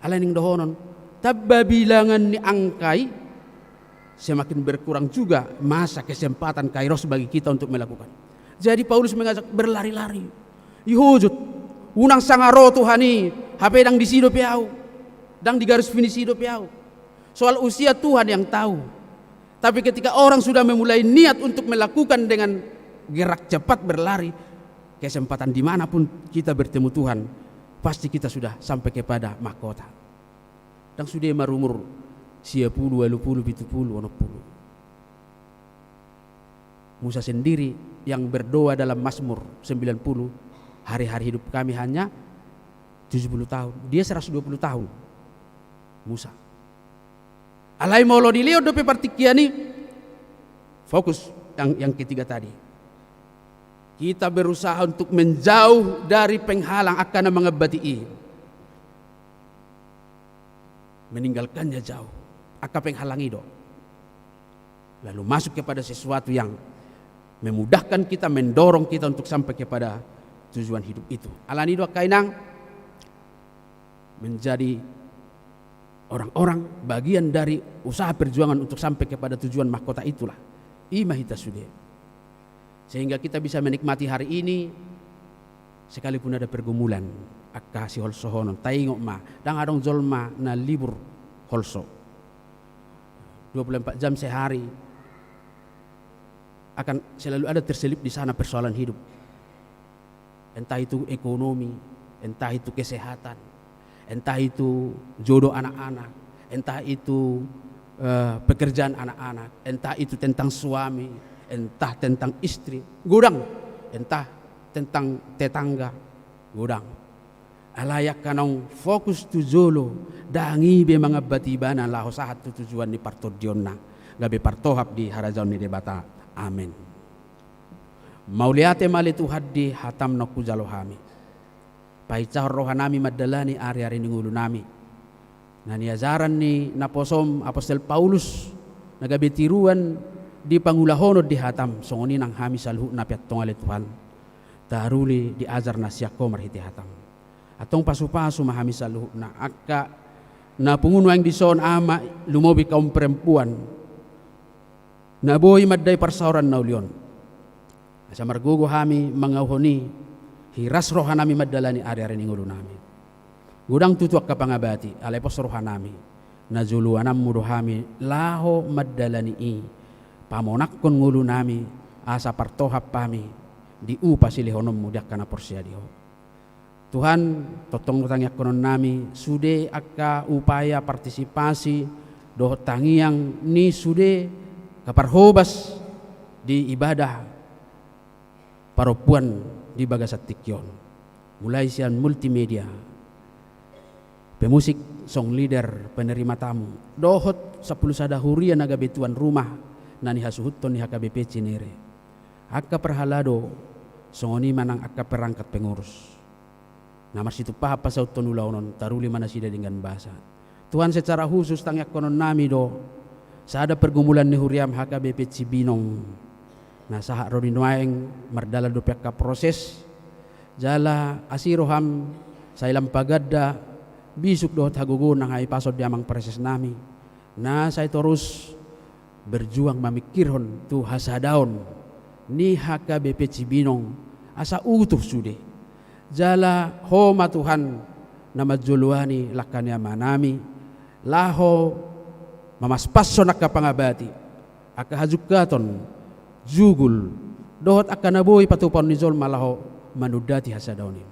Alai naeng dohonon, tamba bilangan ni angka i, semakin berkurang juga masa, kesempatan, kairos bagi kita untuk melakukan. Jadi Paulus mengajak berlari-lari. Ihujut, unang sanga ro Tuhan i, hape ndang disi dope ahu, ndang di garis finish i dope ahu. Soal usia Tuhan yang tahu. Tapi ketika orang sudah memulai niat untuk melakukan dengan gerak cepat berlari, kesempatan di mana pun kita bertemu Tuhan, pasti kita sudah sampai kepada mahkota. Ndang sude marumur sia pulu, ualu pulu, pitu pulu, onom pulu. Musa sendiri yang berdoa dalam Mazmur sembilan puluh, "Hari-hari hidup kami hanya tujuh puluh tahun." Dia seratus dua puluh tahun, Musa. Alai molo dilehon dope partingkian i, fokus yang, yang ketiga tadi. Kita berusaha untuk menjauh dari penghalang angka na mangambati i. Meninggalkannya jauh. Angka penghalang i do. Lalu masuk kepada sesuatu yang memudahkan kita, mendorong kita untuk sampai kepada tujuan hidup itu. Alani i do angka inang, menjadi orang-orang bagian dari usaha perjuangan untuk sampai kepada tujuan mahkota itulah. I ma hita sude. Sehingga kita bisa menikmati hari ini, sekalipun ada pergumulan, angka siholsohonon, taingot ma, ndang adong jolma na libur holso. Dua puluh empat jam sehari akan selalu ada terselip di sana persoalan hidup. Entah itu ekonomi, entah itu kesehatan, entah itu jodoh anak-anak, entah itu, eh, pekerjaan anak-anak, entah itu tentang suami, entah tentang istri, godang, entah tentang tetangga, godang. Alai angka naung fokus tu jolo, ndang i be mangambati ibana laho sahat tu tujuan ni partondionna, gabe partohap di harajaon ni Debata. Amen. Mauliate ma ale Tuhan di hataM naung hujalo hami. Pahinsahon rohanami mandalani ari-ari ni ngolunami. Na niajaran ni naposoM apostel Paulus, na gabe tiruan di pangulahonon di hataM, songon i nang hami saluhutna pe antong ale Tuhan. Taruli diajar na sian Ho marhite hataM. Antong pasu-pasu ma hami saluhutna, angka na pungu nuaeng dison ama, lumobi kaum perempuan na boi mandai parsaoran na uli on. Asa margogo hami mangauhon i, hiras rohanami mandalani ari-ari ni ngolunami. Godang tutu angka pangabati, alai pos rohanami, na joloanonMu do hami laho mandalani i, pamonangkon ngolunami, asa partohap hami di upa silehononMu di angka na porsea di Ho. Tuhan, tongtong do tangiangkononnami sude angka upaya partisipasi dohot tangiang ni sude angka parhobas di ibadah parompuan di bagasan tingki on. Mulai sian multimedia, pemusik song leader penerima tamu, dohot sampulu sada huria na gabe tuan rumah na nihasuhuthon ni H K B P Cinere. Angka parhalado, songon i ma nang angka perangkat pengurus. Na marsitumpahan pasauthon ulaon on, taruli ma nasida denggan basa. Tuhan, secara khusus tangiangkononnami do sada pergumulan ni huriam H K B P Cibinong. Na sahat ro di nuaeng mardalan dope angka proses, jala asi roham sai lam paganda bisuk dohot hagogoon na hahipason di amang presesnami, na sai torus berjuang mamingkirhon tu hasadaon ni H K B P Cibinong asa utuh sude. Jala Ho ma Tuhan na manjoloani langka ni amanami, laho mamaspashon angka pangabati, angka hajungkaton, jugul, dohot angka na boi patupaon ni jolma laho manundati hasadaon i.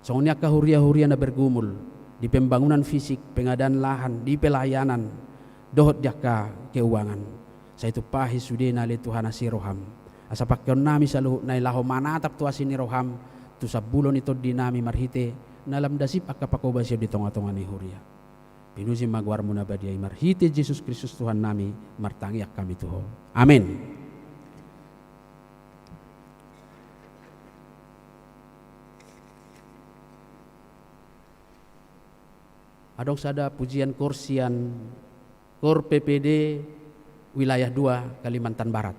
Songon i angka huria-huria na bergumul di pembangunan fisik, pengadaan lahan, di pelayanan, dohot di angka keuangan. Sai tumpahi sude na ale Tuhan asi roham. Asa pangkeonnami saluhutna i laho manatap tu asi ni roham, tu sambulo ni tondinami marhite na lam dasip angka pangkobasion di tonga-tonga ni huria. Pinuji ma goarmu na badia i marhite Jesus Kristus Tuhannami, martangiang hami tu Ho. Amen. Adong sada pujian koor sian Koor P P D wilayah dua Kalimantan Barat.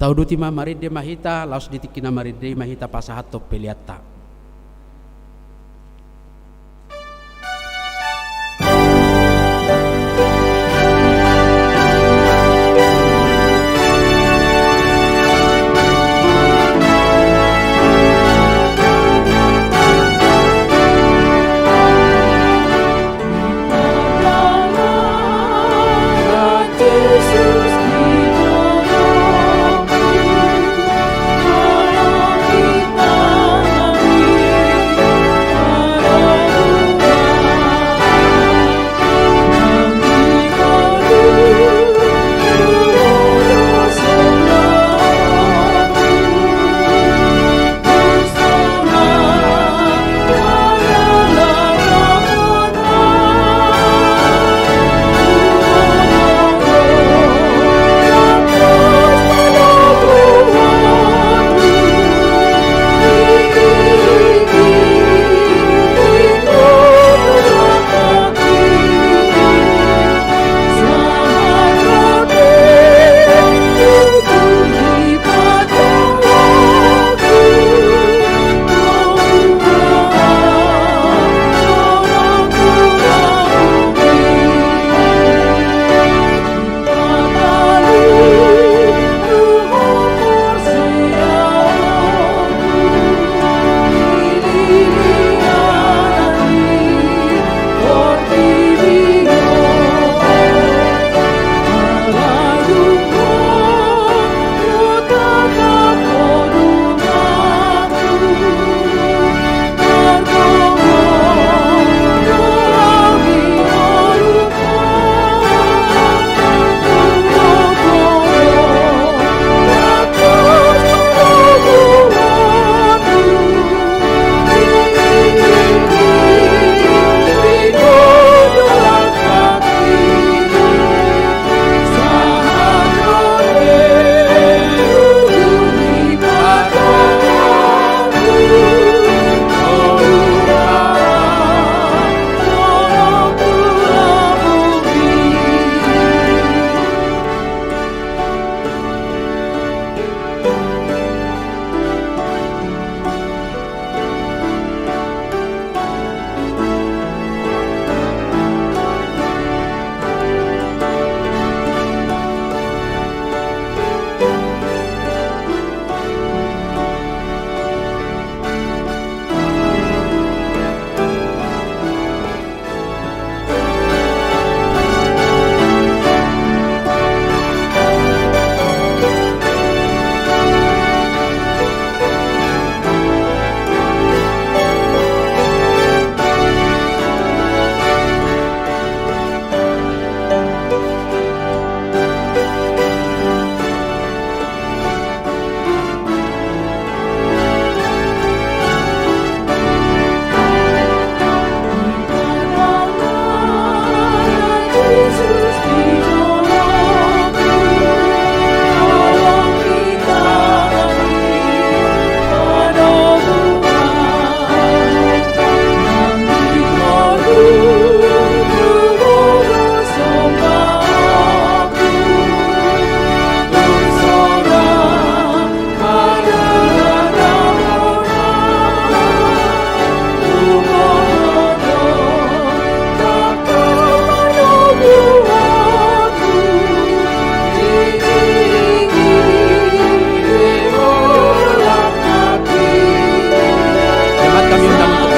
Tauduti ma, marende ma hita, laos di tingki na marende ma hita pasahathon peleanta. Jemaat, kami undang untuk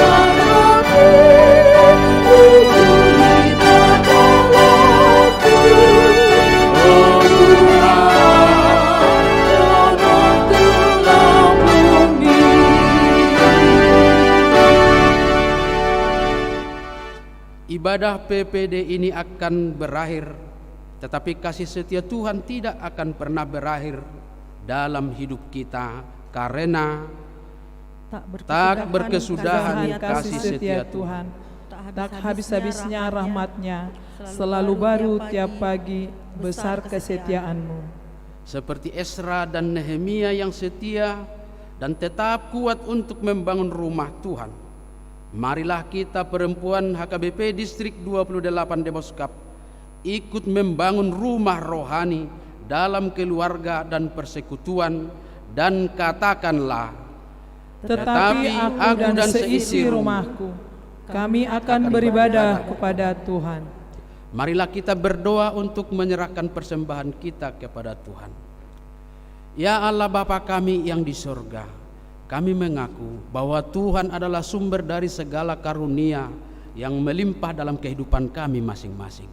Ibadah P P D ini akan berakhir, tetapi kasih setia Tuhan tidak akan pernah berakhir dalam hidup kita, karena tak berkesudahan kasih setia Tuhan. Tak habis-habisnya rahmat-Nya, selalu baru tiap pagi, besar kesetiaan-Mu. Seperti Esra dan Nehemia yang setia dan tetap kuat untuk membangun rumah Tuhan, marilah kita perempuan H K B P Distrik dua puluh delapan Demoskap ikut membangun rumah rohani dalam keluarga dan persekutuan, dan katakanlah, "Tetapi aku dan seisi rumahku, kami akan beribadah kepada Tuhan." Marilah kita berdoa untuk menyerahkan persembahan kita kepada Tuhan. Ya Allah Bapa kami yang di sorga, kami mengaku bahwa Tuhan adalah sumber dari segala karunia yang melimpah dalam kehidupan kami masing-masing.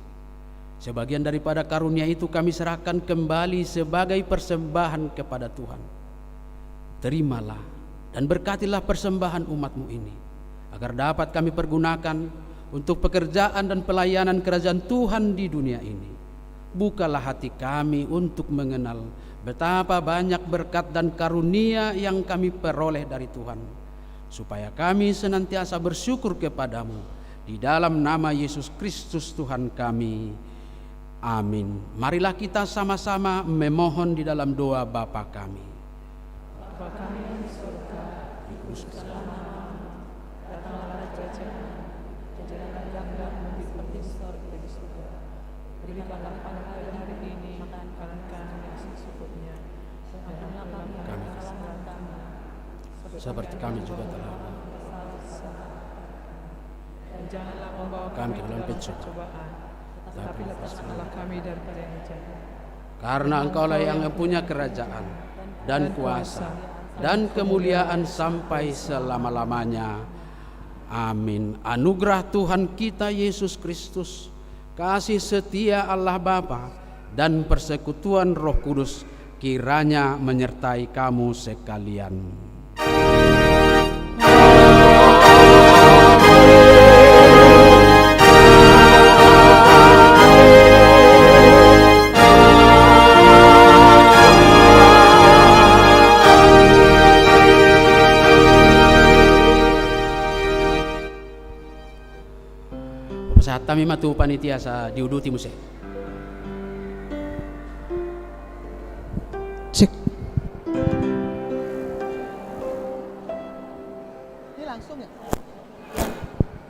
Sebagian daripada karunia itu kami serahkan kembali sebagai persembahan kepada Tuhan. Terimalah dan berkatilah persembahan umat-Mu ini, agar dapat kami pergunakan untuk pekerjaan dan pelayanan kerajaan Tuhan di dunia ini. Bukalah hati kami untuk mengenal betapa banyak berkat dan karunia yang kami peroleh dari Tuhan, supaya kami senantiasa bersyukur kepada-Mu. Di dalam nama Yesus Kristus Tuhan kami. Amin. Marilah kita sama-sama memohon di dalam doa Bapa kami. Bapa kami di surga, dikuduskanlah namamu, datanglah kerajaan, jadilah kehendakmu di bumi seperti di surga. Berikanlah kami pada hari ini makan kami yang secukupnya. Ampunilah kami kesalahan kami, seperti kami juga telah. Dan janganlah membawa kami ke dalam pencobaan, tapi lepaskanlah kami daripada yang jahat. Karena Engkaulah yang mempunyai kerajaan, dan kuasa, dan kemuliaan sampai selama-lamanya. Amin. Anugerah Tuhan kita Yesus Kristus, kasih setia Allah Bapa, dan persekutuan Roh Kudus kiranya menyertai kamu sekalian. Hupasahat hami ma tu panitia asa diuduti muse. Cek. Ini langsung ya?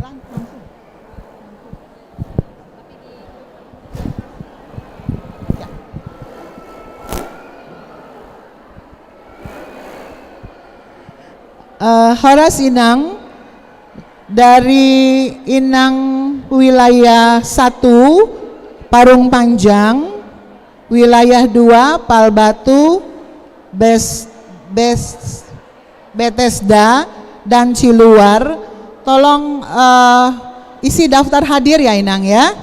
Lang-, langsung. Ya. Eh, horas Inang, dari Inang wilayah satu, Parung Panjang, wilayah dua, Palbatu, Bes-, Bes-, Betesda, dan Ciluar. Tolong, eh, isi daftar hadir ya Inang ya.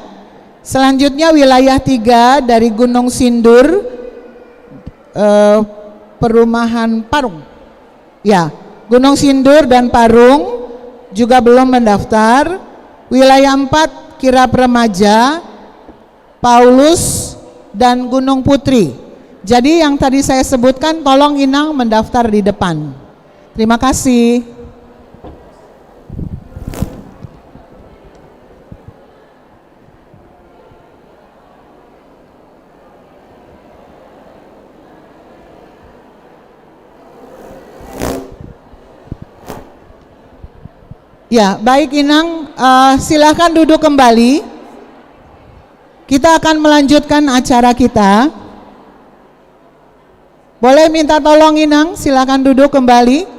Selanjutnya wilayah tiga dari Gunung Sindur, eh, perumahan Parung. Ya, Gunung Sindur dan Parung juga belum mendaftar. Wilayah empat, Kirap Remaja, Paulus, dan Gunung Putri. Jadi yang tadi saya sebutkan, tolong Inang mendaftar di depan. Terima kasih. Ya, baik Inang, eh, silakan duduk kembali. Kita akan melanjutkan acara kita. Boleh minta tolong Inang, silakan duduk kembali.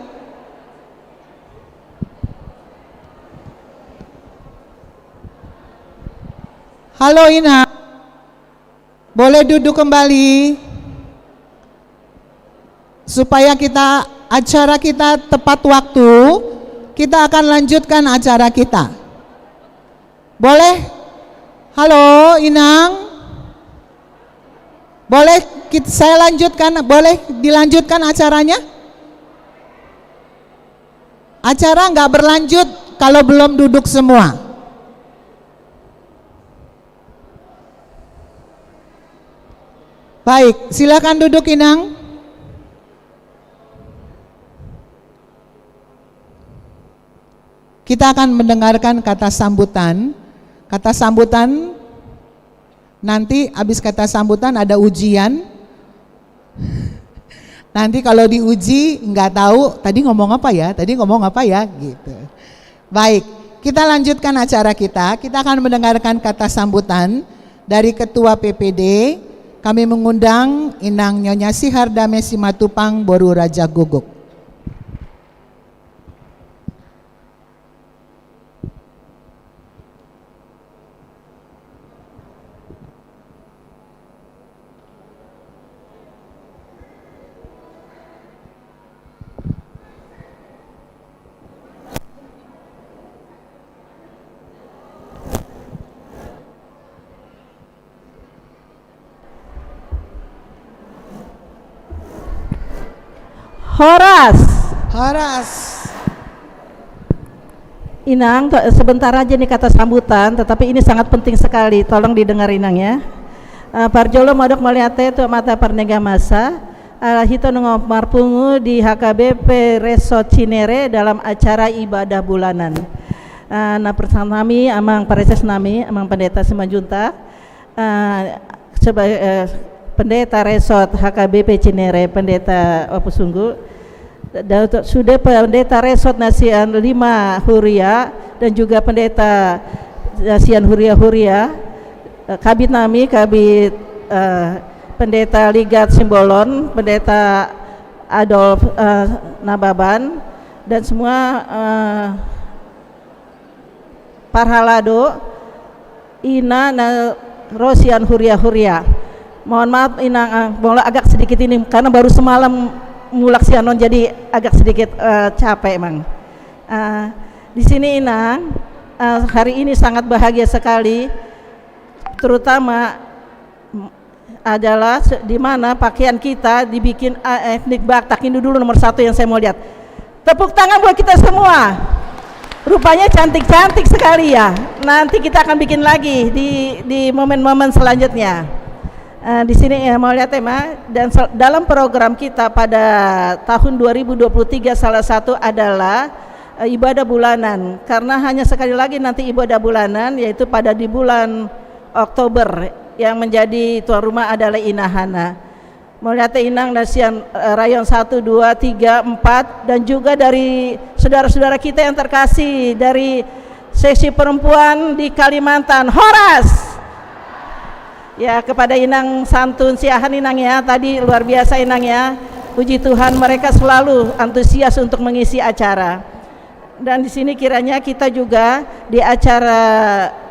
Halo Inang. Boleh duduk kembali. Supaya kita, acara kita tepat waktu, kita akan lanjutkan acara kita. Boleh? Halo, Inang? Boleh kit-, saya lanjutkan, boleh dilanjutkan acaranya? Acara nggak berlanjut kalau belum duduk semua. Baik, silakan duduk, Inang. Kita akan mendengarkan kata sambutan. Kata sambutan, nanti habis kata sambutan ada ujian. Nanti kalau diuji, nggak tahu, "Tadi ngomong apa ya? Tadi ngomong apa ya?" Gitu. Baik, kita lanjutkan acara kita. Kita akan mendengarkan kata sambutan dari Ketua P P D, Kami mengundang Inang Nyonya Sihardame Simatupang, boru Raja Gogok. Horas. Horas. Inang, to-, sebentar aja nih kata sambutan, tetapi ini sangat penting sekali. Tolong didengar, Inang, ya. Eh, parjolo modok mauliate tu Amanta Parnegamasa, ala hita nunga marpungu di H K B P Resort Cinere dalam acara ibadah bulanan. Eh, na parsahit nami, Amang Praeses nami, Amang Pendeta Simanjuntak. Eh, seba-, eh, Pendeta Resort H K B P Cinere, Pendeta Opus Unggu, dan untuk sude Pendeta Resort na sian Lima Huria dan juga Pendeta na sian Huria-Huria, eh, Kabid nami, Kabid, eh, Pendeta Ligat Simbolon, Pendeta Adolf, eh, Nababan, dan semua, eh, parhalado, ina na ro sian huria-huria. Mohon maaf, Inang, ah, molo agak sedikit ini, karena baru semalam mulak sian on, jadi agak sedikit, eh, capek, Mang. Ah, di sini, Inang, ah, hari ini sangat bahagia sekali, terutama adalah se-, di mana pakaian kita dibikin, eh, etnik Batak. Ini dulu nomor satu yang saya mau lihat. Tepuk tangan buat kita semua. Rupanya cantik-cantik sekali ya. Nanti kita akan bikin lagi di, di momen-momen selanjutnya. Eh, di sini, eh, mau lihat tema. Dan sel-, dalam program kita pada tahun dua ribu dua puluh tiga salah satu adalah, eh, ibadah bulanan. Karena hanya sekali lagi nanti ibadah bulanan, yaitu pada di bulan Oktober, yang menjadi tuan rumah adalah Inahana. Mauliate Inang na sian, eh, rayon satu, dua, tiga, empat, dan juga dari saudara-saudara kita yang terkasih dari seksi perempuan di Kalimantan. Horas! Ya, kepada Inang Santun Siahaan, Inang, ya, tadi luar biasa, Inang, ya. Puji Tuhan, mereka selalu antusias untuk mengisi acara. Dan di sini kiranya kita juga di acara,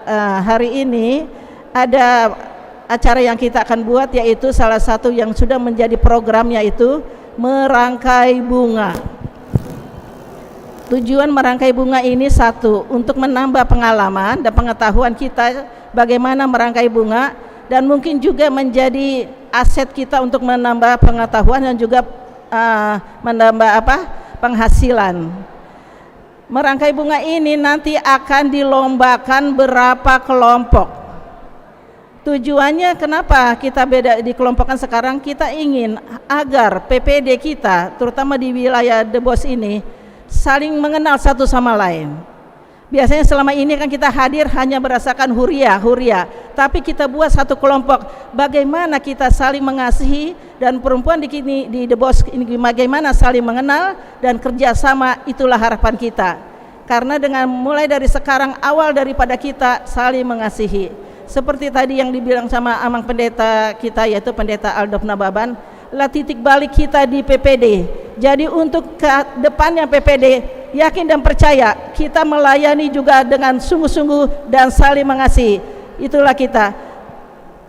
eh, hari ini ada acara yang kita akan buat, yaitu salah satu yang sudah menjadi program, yaitu merangkai bunga. Tujuan merangkai bunga ini satu, untuk menambah pengalaman dan pengetahuan kita bagaimana merangkai bunga, dan mungkin juga menjadi aset kita untuk menambah pengetahuan dan juga, eh, menambah apa, penghasilan. Merangkai bunga ini nanti akan dilombakan berapa kelompok. Tujuannya kenapa kita beda dikelompokkan sekarang, kita ingin agar P P D kita, terutama di wilayah Debos ini, saling mengenal satu sama lain. Biasanya selama ini kan kita hadir hanya berdasarkan huria, huria. Tapi kita buat satu kelompok, bagaimana kita saling mengasihi, dan perempuan di kini, di Debos ini bagaimana saling mengenal dan kerjasama, itulah harapan kita. Karena dengan mulai dari sekarang, awal daripada kita saling mengasihi. Seperti tadi yang dibilang sama Amang Pendeta kita, yaitu Pendeta Aldop Nababan, lah titik balik kita di P P D. Jadi untuk ke depannya P P D, yakin dan percaya, kita melayani juga dengan sungguh-sungguh dan saling mengasihi. Itulah kita.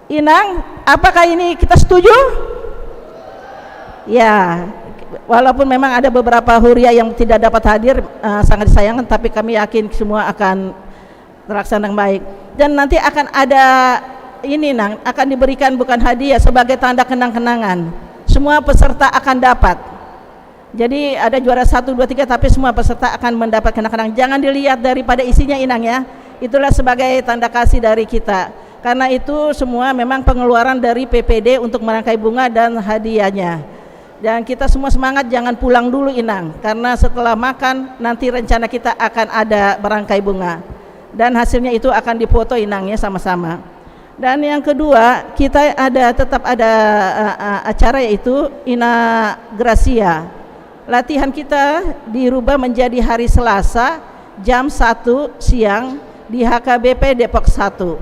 Inang, apakah ini kita setuju? Ya, walaupun memang ada beberapa huria yang tidak dapat hadir, eh, sangat disayangkan, tapi kami yakin semua akan terlaksana dengan baik. Dan nanti akan ada ini, Nang, akan diberikan bukan hadiah, sebagai tanda kenang-kenangan. Semua peserta akan dapat. Jadi ada juara satu, dua, tiga, tapi semua peserta akan mendapat kenang-kenangan. Jangan dilihat daripada isinya, Inang, ya. Itulah sebagai tanda kasih dari kita. Karena itu semua memang pengeluaran dari P P D untuk merangkai bunga dan hadiahnya. Dan kita semua semangat, jangan pulang dulu, Inang. Karena setelah makan, nanti rencana kita akan ada merangkai bunga. Dan hasilnya itu akan dipoto, Inang, ya, sama-sama. Dan yang kedua, kita ada, tetap ada, eh, eh, acara, yaitu Ina Gracia. Latihan kita dirubah menjadi hari Selasa jam satu siang di H K B P Depok satu.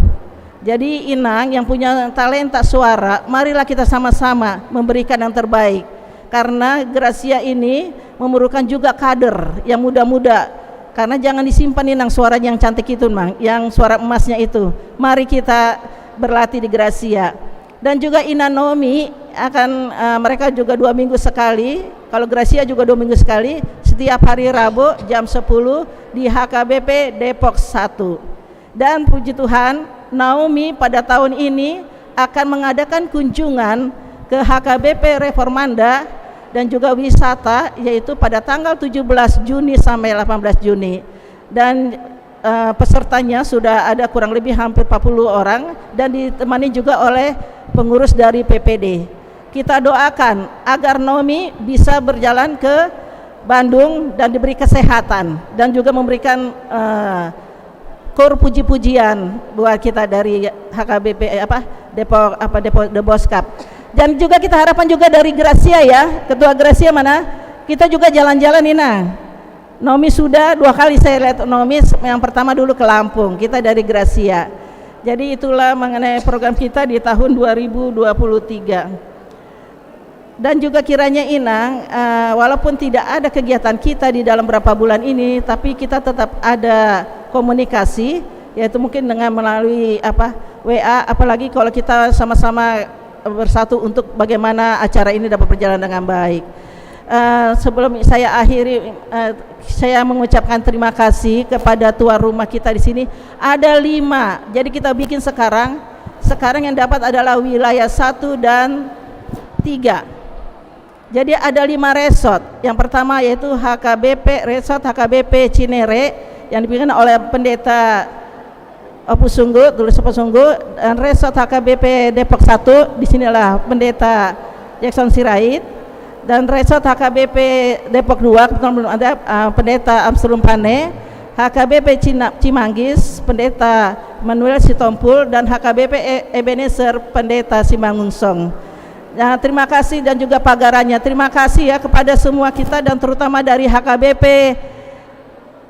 Jadi, Inang yang punya talenta suara, marilah kita sama-sama memberikan yang terbaik. Karena Gracia ini memerlukan juga kader yang muda-muda. Karena jangan disimpan, Inang, suara yang cantik itu, Mang, yang suara emasnya itu. Mari kita berlatih di Gracia. Dan juga Inang Naomi akan, eh, mereka juga dua minggu sekali, kalau Gracia juga dua minggu sekali, setiap hari Rabu jam sepuluh di H K B P Depok satu. Dan puji Tuhan, Naomi pada tahun ini akan mengadakan kunjungan ke H K B P Reformanda dan juga wisata, yaitu pada tanggal tujuh belas Juni sampai delapan belas Juni. Dan, eh, pesertanya sudah ada kurang lebih hampir empat puluh orang dan ditemani juga oleh pengurus dari P P D. Kita doakan agar Naomi bisa berjalan ke Bandung dan diberi kesehatan dan juga memberikan, eh, kor puji-pujian buat kita dari H K B P, eh, apa, Depok, apa, Depok, Deboskap. Dan juga kita harapkan juga dari Gracia, ya, Ketua Gracia mana? Kita juga jalan-jalan, Inang. Naomi sudah dua kali saya lihat Naomi, yang pertama dulu ke Lampung, kita dari Gracia. Jadi, itulah mengenai program kita di tahun dua ribu dua puluh tiga. Dan juga kiranya, Inang, eh, walaupun tidak ada kegiatan kita di dalam berapa bulan ini, tapi kita tetap ada komunikasi, yaitu mungkin dengan melalui, apa, W A, apalagi kalau kita sama-sama bersatu untuk bagaimana acara ini dapat berjalan dengan baik. Eh, sebelum saya akhiri, eh, saya mengucapkan terima kasih kepada tuan rumah kita di sini. Ada lima, jadi kita bikin sekarang. Sekarang yang dapat adalah wilayah satu dan tiga. Jadi, ada lima resort. Yang pertama yaitu H K B P, Resort H K B P Cinere, yang dipimpin oleh Pendeta Opus Sungguh, Tulus Opus Sungguh, dan Resort H K B P Depok satu, di sinilah Pendeta Jackson Sirait, dan Resort H K B P Depok dua, kebetulan belum ada, eh, Pendeta Amsrum Pane, H K B P Cina-, Cimanggis, Pendeta Manuel Sitompul, dan H K B P E-, Ebenezer, Pendeta Simangunsong. Ya, terima kasih dan juga pagarannya. Terima kasih, ya, kepada semua kita dan terutama dari H K B P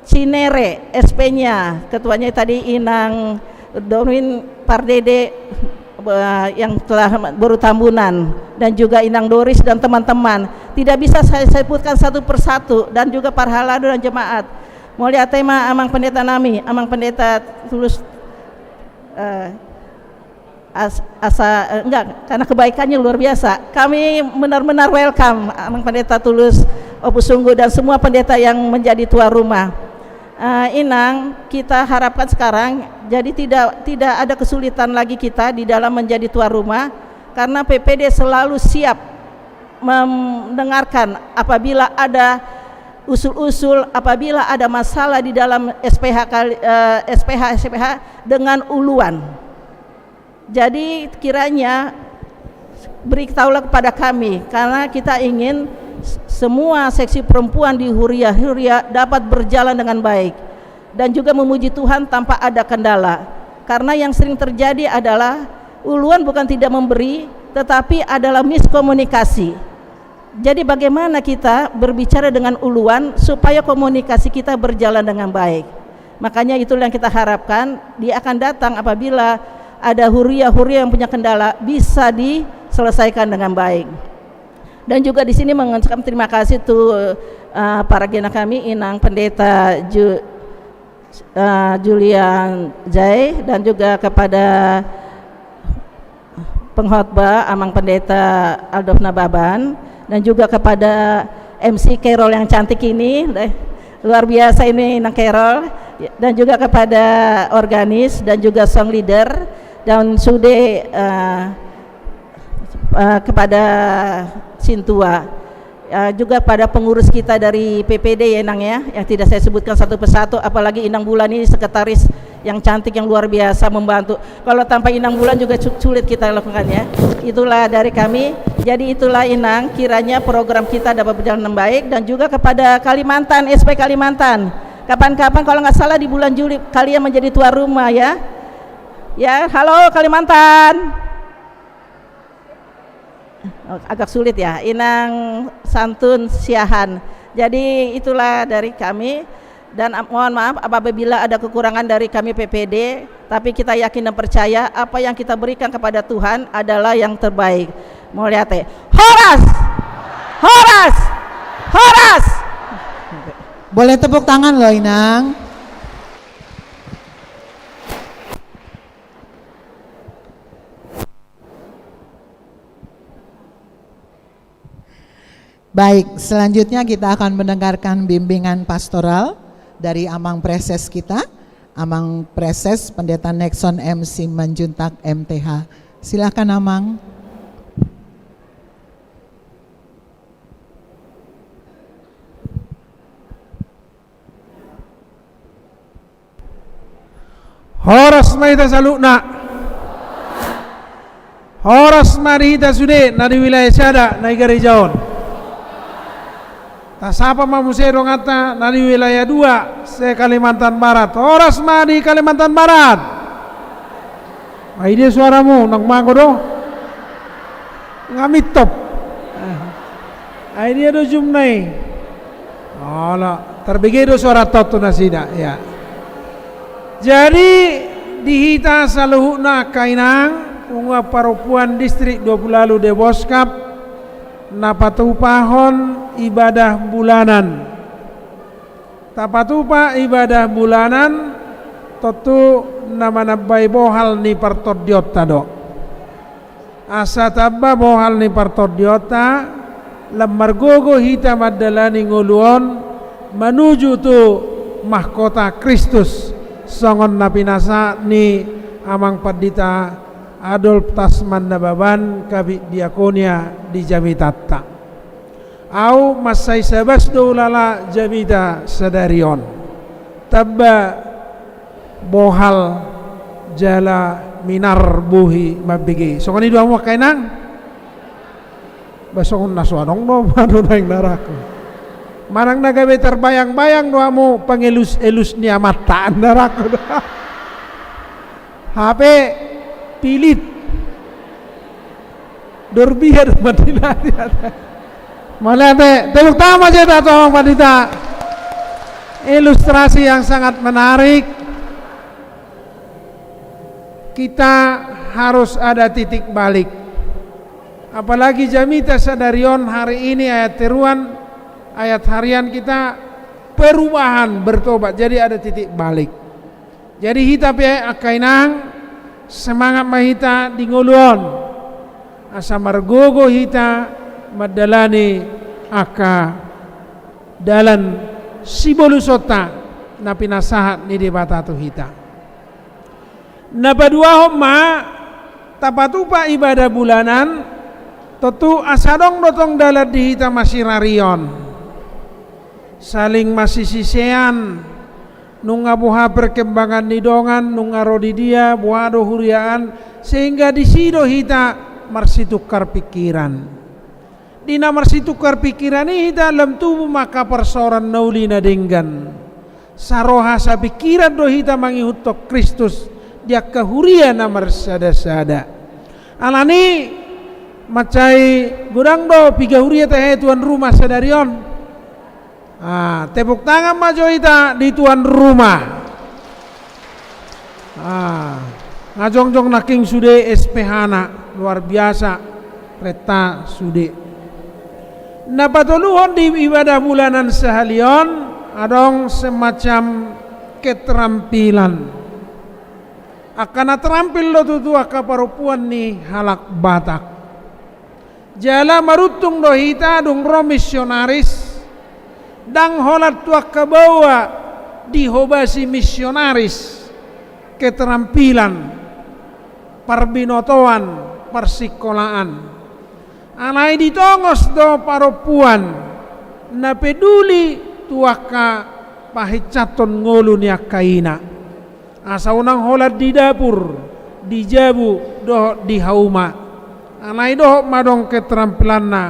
Cinere, S P-nya, ketuanya tadi Inang Dorwin Pardede, eh, yang telah, boru Tambunan, dan juga Inang Doris dan teman-teman. Tidak bisa saya sebutkan satu persatu, dan juga parhalado dan jemaat. Mauliate ma, Amang Pendeta nami, Amang Pendeta Tulus, eh, As-, asa, eh, enggak, karena kebaikannya luar biasa. Kami benar-benar welcome, Amang Pendeta Tulus Opus Sungguh, dan semua pendeta yang menjadi tuan rumah. Eh, Inang, kita harapkan sekarang, jadi tidak, tidak ada kesulitan lagi kita di dalam menjadi tuan rumah, karena P P D selalu siap mendengarkan apabila ada usul-usul, apabila ada masalah di dalam S P H kali, eh, S P H, S P H dengan uluan. Jadi, kiranya beritahulah kepada kami, karena kita ingin s-, semua seksi perempuan di Huria-Huria dapat berjalan dengan baik dan juga memuji Tuhan tanpa ada kendala. Karena yang sering terjadi adalah uluan bukan tidak memberi, tetapi adalah miskomunikasi. Jadi, bagaimana kita berbicara dengan uluan supaya komunikasi kita berjalan dengan baik? Makanya, itulah yang kita harapkan, dia akan datang apabila ada huria-huria yang punya kendala, bisa diselesaikan dengan baik. Dan juga di sini mengucapkan terima kasih to, eh, para gena kami, Inang Pendeta Ju-, eh, Julian Jai, dan juga kepada pengkhotbah, Amang Pendeta Adolf Nababan, dan juga kepada M C Carol yang cantik ini, deh, luar biasa ini, Nang Carol, dan juga kepada organis dan juga song leader, dan sude, eh, eh, kepada sintua. Eh, juga pada pengurus kita dari P P D, ya, Nang, ya, yang tidak saya sebutkan satu persatu, apalagi Inang Bulan ini, sekretaris yang cantik, yang luar biasa membantu. Kalau tanpa Inang Bulan juga su-, sulit kita lakukan, ya. Itulah dari kami. Jadi, itulah, Inang, kiranya program kita dapat berjalan dengan baik, dan juga kepada Kalimantan, S P Kalimantan. Kapan-kapan, kalau nggak salah, di bulan Juli kalian menjadi tuan rumah, ya. Ya, halo Kalimantan. Oh, agak sulit, ya, Inang Santun Siahaan. Jadi, itulah dari kami. Dan, ah, mohon maaf apabila ada kekurangan dari kami P P D, tapi kita yakin dan percaya apa yang kita berikan kepada Tuhan adalah yang terbaik. Mauliate. Horas! Horas! Horas! Boleh tepuk tangan loh, Inang. Baik, selanjutnya kita akan mendengarkan bimbingan pastoral dari Amang Preses kita, Amang Preses Pendeta Nexon M Simanjuntak M T H. Silakan, Amang. Horas ma hita saluhutna. Horas ma di hita sude na di wilayah sada na di gareja on. Tasapa ma muse donganta na di wilayah dua se-Kalimantan Barat. Horas ma di Kalimantan Barat. Ai dia suaramu, nang mago do. Nga mitop. Ai dia do jumna i. Olo, tarbege do suara tontu nasida, ya. Jadi, di hita saluhutna angka inang, punguan parompuan distrik dua pulu ualu Deboskap, na patupahon ibadah bulanan. Tapatupa ibadah bulanan, tontu na manambai bohal ni partondionta do. Asa tamba bohal ni partondionta, lam margogo hita mandalani ngolu on manuju tu mahkota Kristus, songon na pinasahat ni Amang Pandita Adolf Tasman Nababan, Kabid Diakonia di jamitanta. Au mansai sabas do hulala jamita sadari on. Tamba bohal jala minar bohi mambege. Songon i do hamu angka inang? Ba songon na so adong do, ma do naeng narako. Manang na gabe tarbayang-bayang do hamu pangelus-elus ni amanta, narako do. Hape pilit. Dorbia do mandilati. Mauliate, tepuk tangan ma jeda tu Amang Pandita. Ilustrasi yang sangat menarik. Kita harus ada titik balik. Apalagi jamita sadari on, hari ini ayat teruan, ayat harian kita perubahan, bertobat. Jadi ada titik balik. Jadi hita pe angka inang, semangat ma hita di ngolu on. Asa margogo hita mandalani angka dalan sibolusonta na pinasahat ni Debata tu hita. Na paduahon ma, tapatupa ibadah bulanan, tontu asa adong do tong dalan di hita masirarion. Saling masisisean, nunga boha perkembangan ni dongan, nunga ro di dia, boha do huriaan, sehingga disi do hita marsitukar pikiran. Di na marsitukar pikiran i hita lam tubu ma angka parsaoran na uli na denggan. Saroha sapikiran do hita mangihuthon Kristus di angka huria na marsadasada. Alani mansai godang do piga huria tahe tuan rumah sadari on. Ah, tepuk tangan ma jo hita di tuan rumah. Ah, nga jongjong nangkin sude S P H-na, luar biasa, renta sude. Na patoluhon di ibadah bulanan sahali on, adong semacam keterampilan. Angka na terampil do tutu angka parompuan ni halak Batak. Jala maruntung do hita dung ro misionaris, ndang holan tu angka baoa dihobasi misionaris keterampilan, parbinotoan, parsikolaan. Alai ditongos do parompuan na peduli tu angka pahinsathon ngolu ni angka ina. Asa unang holan di dapur, di jabu, dohot di hauma. Alai dohot ma adong keterampilanna,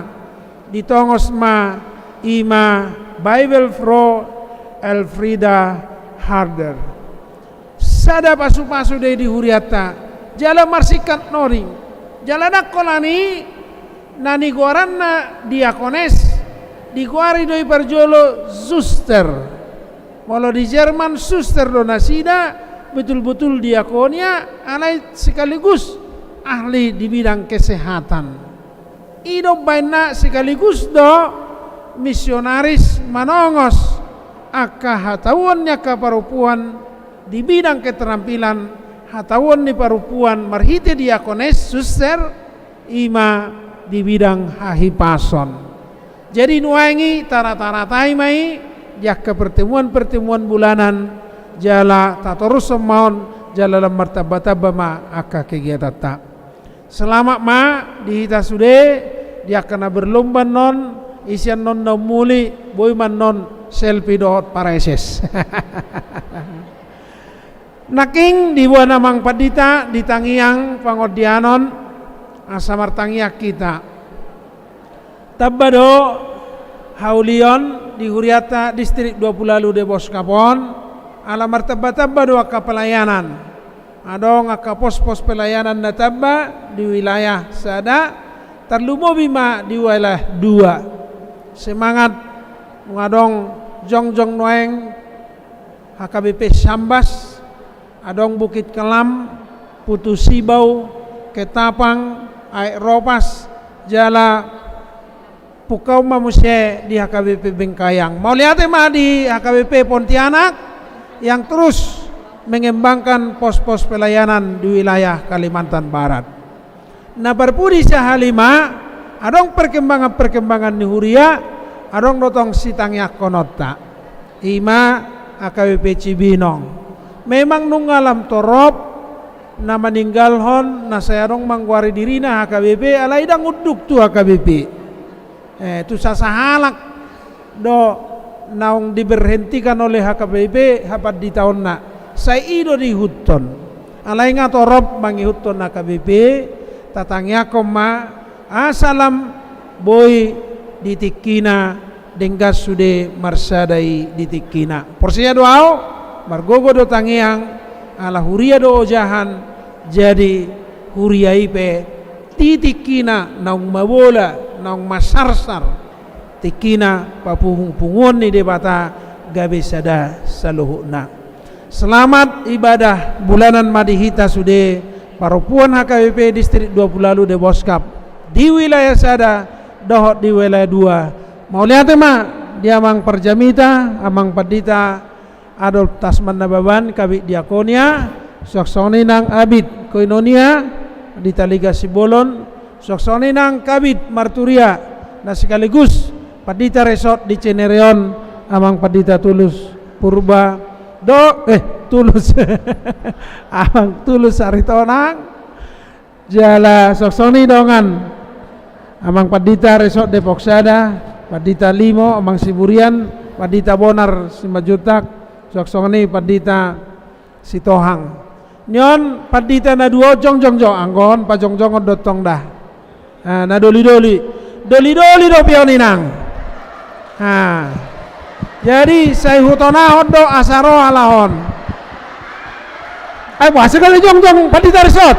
ditongos ma i ma Bibelfrau Elfrieda Harder. Sada pasupasu do i di hurianta, jala marsingkat noding. Jala ndang holan i na nigoaranna diakones, digoari do i parjolo suster. Molo di Jerman suster do nasida, betul-betul diakonia, alai sekaligus ahli di bidang kesehatan. I do umbahen na sekaligus do misionaris manongos angka hatahuon ni angka parompuan di bidang keterampilan, hatahuon ni parompuan marhite diakones, suster, i ma di bidang hahipason. Jadi nuaeng i tarata-ratai ma i di angka pertemuan-pertemuan bulanan, jala tatorushon ma on, jala lam martamba-tamba ma angka kegiatanta. Selamat ma di hita sude, di angka na berlomba annon, ise annon na ummuli, boi ma annon selfie dohot pareses. Nangkin diboan amang pandita di tangiang pangondianon, asa martangiang hita. Tamba do haulion di huriata distrik dua pulu ualu Deboskap on, ala martamba-tamba do angka pelayanan. Adong angka pos-pos pelayanan na tamba di wilayah sada, tarlumobi ma di wilayah dua. Semangat, nunga adong jongjong nuaeng H K B P Sambas, adong Bukit Kelam, Putu Sibau, Ketapang, Aek Ropas, jala pungkaon ma muse di H K B P Bengkayang. Mauliate ma di H K B P Pontianak yang terus mengembangkan pos-pos pelayanan di wilayah Kalimantan Barat. Na parpudi sahali ma, adong perkembangan-perkembangan ni huria, adong do tong sitangiangkononta. I ma H K B P Cibinong. Memang nunga lam torop na maninggalhon, na sai adong manggoari dirina H K B P, alai ndang unduk tu H K B P. Eh, tu sasahalak do naung diberhentikan oleh H K B P hapanditaonna. Sai i do diihuthon. Alai nga torop mangihuthon H K B P, tatangiangkon ma, asa lam boi di tingkina, denggan sude marsada i di tingkina. Porsea do ahu, margogo do tangiang, ala huria do ojahan, jadi huria i pe di tingkina naung mabola, naung masarsar, tingkina papungu-punguon ni Debata gabe sada saluhutna. Selamat ibadah bulanan ma di hita sude, parompuan H K B P Distrik dua pulu ualu Deboskap, di wilayah sada dohot di wilayah dua. Mauliate ma di amang parjamita, amang pandita Adolf Tasman Nababan, Kabid Diakonia, suang songon i nang Abid Koinonia, Pandita Liga Sibolon, suang songon i nang Kabid Marturia, na sekaligus Pandita Resort di Cinere on, amang Pandita Tulus Purba, do, eh, Tulus, amang Tulus Aritonang, jala suang songon i dongan amang Pandita Resort Depok Sada, Pandita Limo, amang Siburian, Pandita Bonar Simanjuntak, suang songon i Pandita Sitohang. Nion pandita na dua on jongjong jo, anggo on pajongjong on do tong da. Ah, na doli-doli. Doli-doli do pion inang. Ah. Jadi sai hutonahon do asa ro halak on. Ai boasa gabe jongjong Pandita Resort.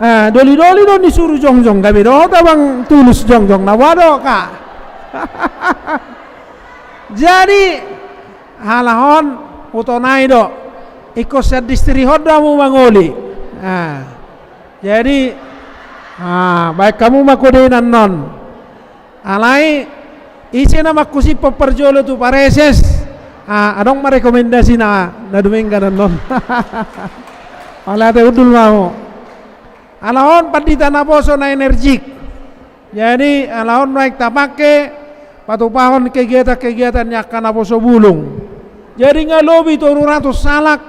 Ah, doli-doli do disuru jongjong, gabe dohot abang Tulus jongjong, na boha do ka. Jadi halak on hutonai do. Ingkon sian distrik on do hamu mangoli. Ah. Jadi, ah, baen hamu ma kode annon. Alai ise na mangkusiphon parjolo tu pareses, ah, adong ma rekomendasi na, na dumenggan annon. Ala ate hundul ma hamu. Ala on pandita naposo na energik. Jadi ala on nuaeng tapangke patupahon kegiatan-kegiatan ni angka naposo bulung. Jadi nga lobi tolu ratus halak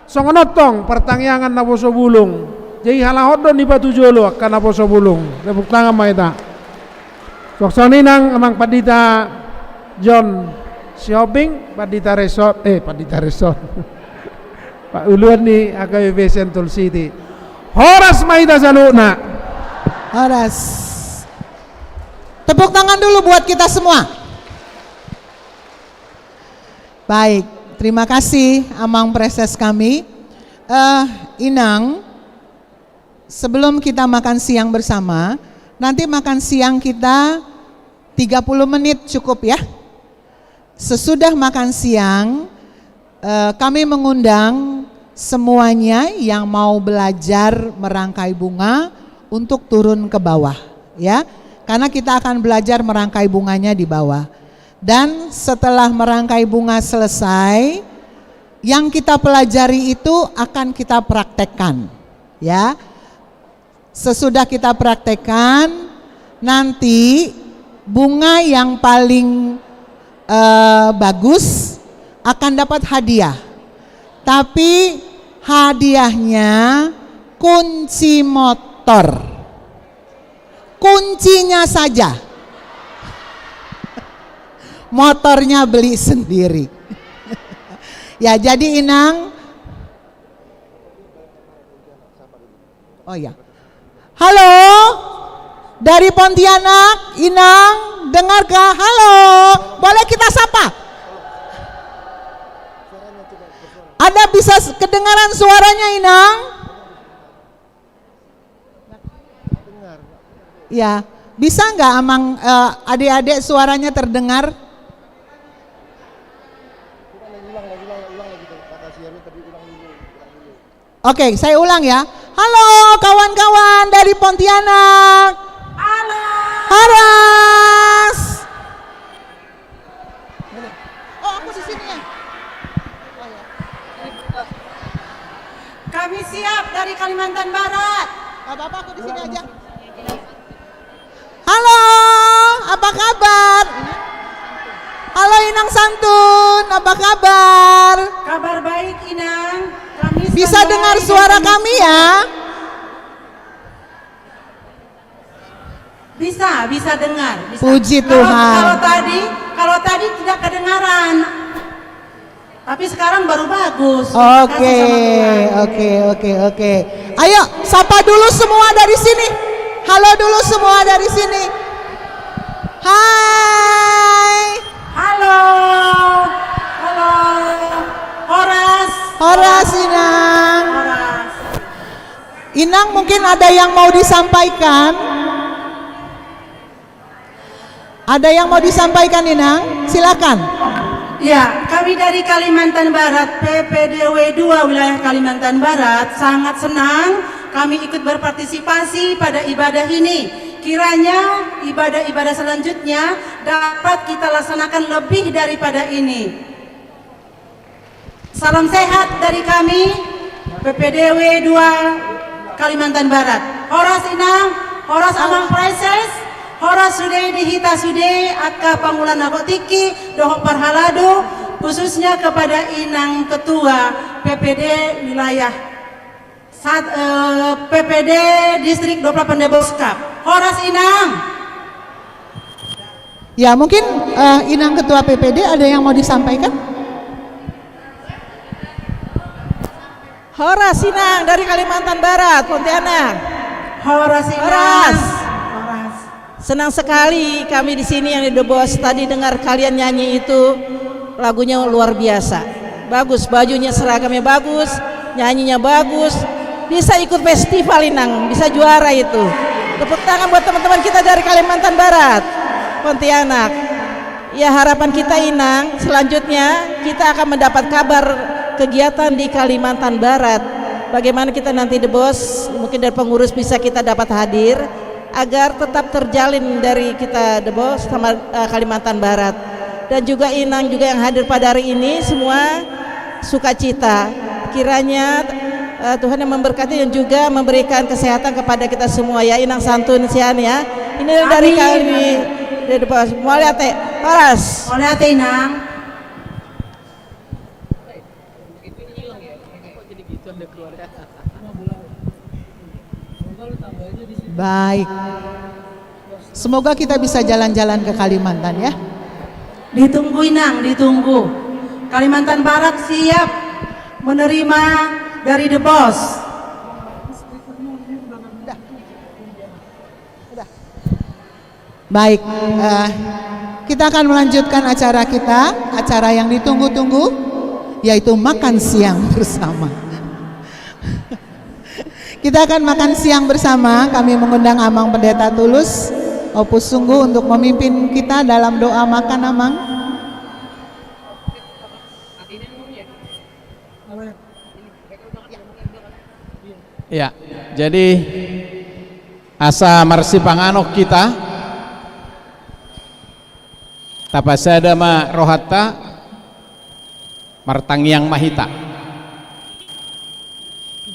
songon on tong partangiangan naposo bulung. Jadi halak on do dipatujolo angka naposo bulung. Tepuk tangan ma hita. Suang songon i nang amang Pandita John Sihombing, Pandita Resort, eh, Pandita Resort. Pauluan ni H K B P Sentul City. Horas ma hita saluhutna. Horas. Tepuk tangan dulu buat kita semua. Baik, terima kasih amang praeses kami. Eh, Inang, sebelum kita makan siang bersama, nanti makan siang kita tiga puluh menit cukup ya. Sesudah makan siang, eh, kami mengundang semuanya yang mau belajar merangkai bunga untuk turun ke bawah, ya. Karena kita akan belajar merangkai bunganya di bawah. Dan setelah merangkai bunga selesai, yang kita pelajari itu akan kita praktekkan, ya. Sesudah kita praktekkan, nanti bunga yang paling, eh, bagus akan dapat hadiah. Tapi hadiahnya kunci motor. Kuncinya saja. Motornya beli sendiri. Ya, jadi Inang. Oh ya. Halo, dari Pontianak, Inang, dengar gak? Halo, boleh kita sapa? Ada bisa s-, kedengaran suaranya, Inang? Ya, bisa nggak, Amang, eh, adik-adik, suaranya terdengar? Oke, saya ulang ya. Halo, kawan-kawan dari Pontianak. Halo. Horas. Oh, aku di sini ya. Oh, ya. Kami siap dari Kalimantan Barat. Gak apa-apa, aku di sini aja. Halo, apa kabar? Halo, Inang Santun, apa kabar? Kabar baik, Inang. Kami bisa dengar suara kami ya? Bisa, bisa dengar. Bisa. Puji Tuhan. Kalau tadi, kalau tadi tidak kedengaran. Tapi sekarang baru bagus. Oke, oke, oke, oke. Ayo, sapa dulu semua dari sini. Halo dulu semua dari sini. Hai. Halo. Halo. Horas. Horas, Inang. Horas. Inang, mungkin ada yang mau disampaikan? Ada yang mau disampaikan, Inang? Silakan. Ya, kami dari Kalimantan Barat, P P D W dua wilayah Kalimantan Barat, sangat senang kami ikut berpartisipasi pada ibadah ini. Kiranya ibadah-ibadah selanjutnya dapat kita laksanakan lebih daripada ini. Salam sehat dari kami, P P D W dua Kalimantan Barat. Horas Inang, horas Amang Praeses, horas sude di hita sude angka pangula na godang tingki dohot parhalado, khususnya kepada Inang Ketua P P D wilayah Sat-, eh, P P D Distrik dua puluh delapan Deboskap. Horas Inang. Ya, mungkin, eh, Inang Ketua P P D ada yang mau disampaikan? Horas Inang dari Kalimantan Barat, Pontianak. Horas Inang. Horas. Horas. Senang sekali kami di sini yang di The Boss. Tadi dengar kalian nyanyi itu, lagunya luar biasa. Bagus, bajunya seragamnya bagus, nyanyinya bagus. Bisa ikut festival, Inang, bisa juara itu. Tepuk tangan buat teman-teman kita dari Kalimantan Barat, Pontianak. Ya, harapan kita, Inang, selanjutnya kita akan mendapat kabar kegiatan di Kalimantan Barat. Bagaimana kita nanti, The Boss, mungkin dari pengurus bisa kita dapat hadir, agar tetap terjalin dari kita, The Boss, sama, eh, Kalimantan Barat. Dan juga Inang juga yang hadir pada hari ini, semua sukacita. Kiranya, eh, Tuhan yang memberkati dan juga memberikan kesehatan kepada kita semua ya, Inang Santun sian ya. Ini dari kami, amin, dari The Boss. Mauliate, horas. Mauliate, Inang. Baik. Semoga kita bisa jalan-jalan ke Kalimantan, ya. Ditunggu, Inang, ditunggu. Kalimantan Barat siap menerima dari The Boss. Baik, eh, kita akan melanjutkan acara kita, acara yang ditunggu-tunggu, yaitu makan siang bersama. Kita akan makan siang bersama. Kami mengundang Amang Pendeta Tulus Opus Sungguh untuk memimpin kita dalam doa makan, Amang. Ya, jadi asa marsipanganon hita, tapasada ma rohanta, martangiang ma hita.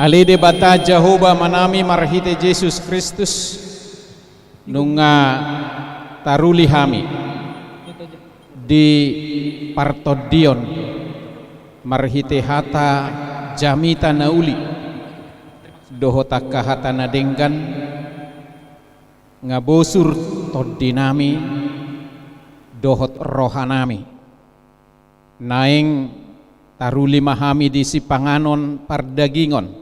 Ale Debata Jahowa Amanami marhite Jesus Kristus, nunga taruli hami di partondion marhite hata jamita na uli dohot angka hata na denggan, nga bosur tondinami dohot rohanami. Naeng taruli ma hami di sipanganon pardagingon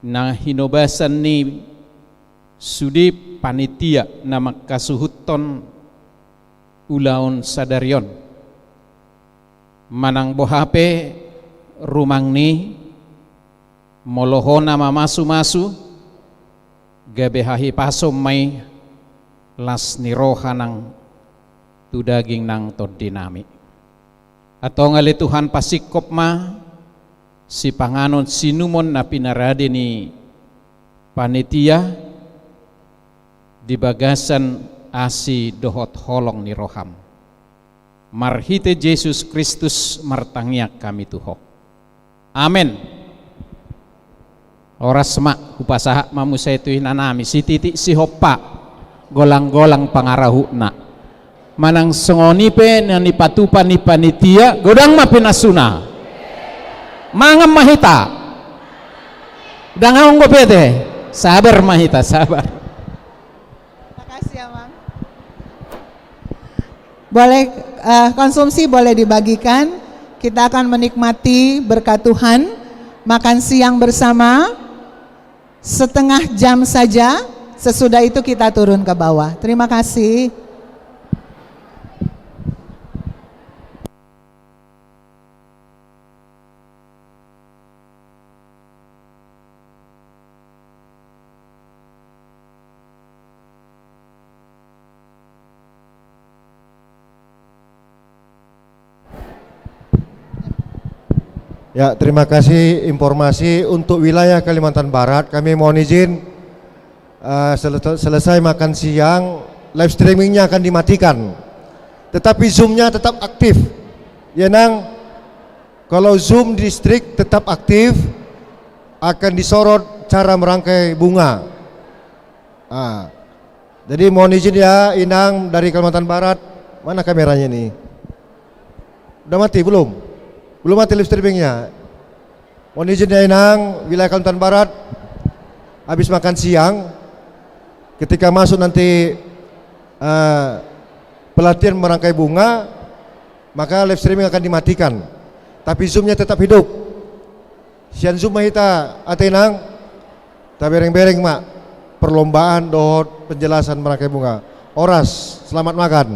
na hinobasan ni sude panitia na mangkasuhuthon ulaon sadari on. Manang boha pe rumangni, molo ho na mamasumasu, gabe hahipason ma i las ni roha nang tu daging nang tondinami. Antong ale Tuhan, pasingkop ma sipanganon siinumon na pinarade ni panitia di bagasan asi dohot holong ni roham. Marhite Jesus Kristus martangiang hami tu ho. Amen. Horas ma, hupasahat ma muse tu inanami, sititi sihompa, golang-golang pangarahutna. Manang songon i pe na nipatupa ni panitia, godang ma pinasuna. Mangan ma hita. Ndang adong dope ate. Sabar ma hita, sabar. Makasih, Amang. Boleh, eh, konsumsi boleh dibagikan. Kita akan menikmati berkat Tuhan. Makan siang bersama. Setengah jam saja. Sesudah itu kita turun ke bawah. Terima kasih. Ya, terima kasih informasi. Untuk wilayah Kalimantan Barat, kami mohon izin, eh, sele-, selesai makan siang, live streamingnya akan dimatikan. Tetapi Zoomnya tetap aktif. Ya, Nang, kalau Zoom distrik tetap aktif, akan disorot cara merangkai bunga. Ah. Jadi mohon izin ya, Inang dari Kalimantan Barat. Mana kameranya ini? Udah mati belum? Belum mati live streamingnya. Mohon izin ya, Inang, wilayah Kalimantan Barat, habis makan siang, ketika masuk nanti, eh, pelatihan merangkai bunga, maka live streaming akan dimatikan. Tapi Zoomnya tetap hidup. Sian Zoom ma hita, ate Inang, tabereng-bereng ma perlombaan dohot penjelasan merangkai bunga. Horas, selamat makan.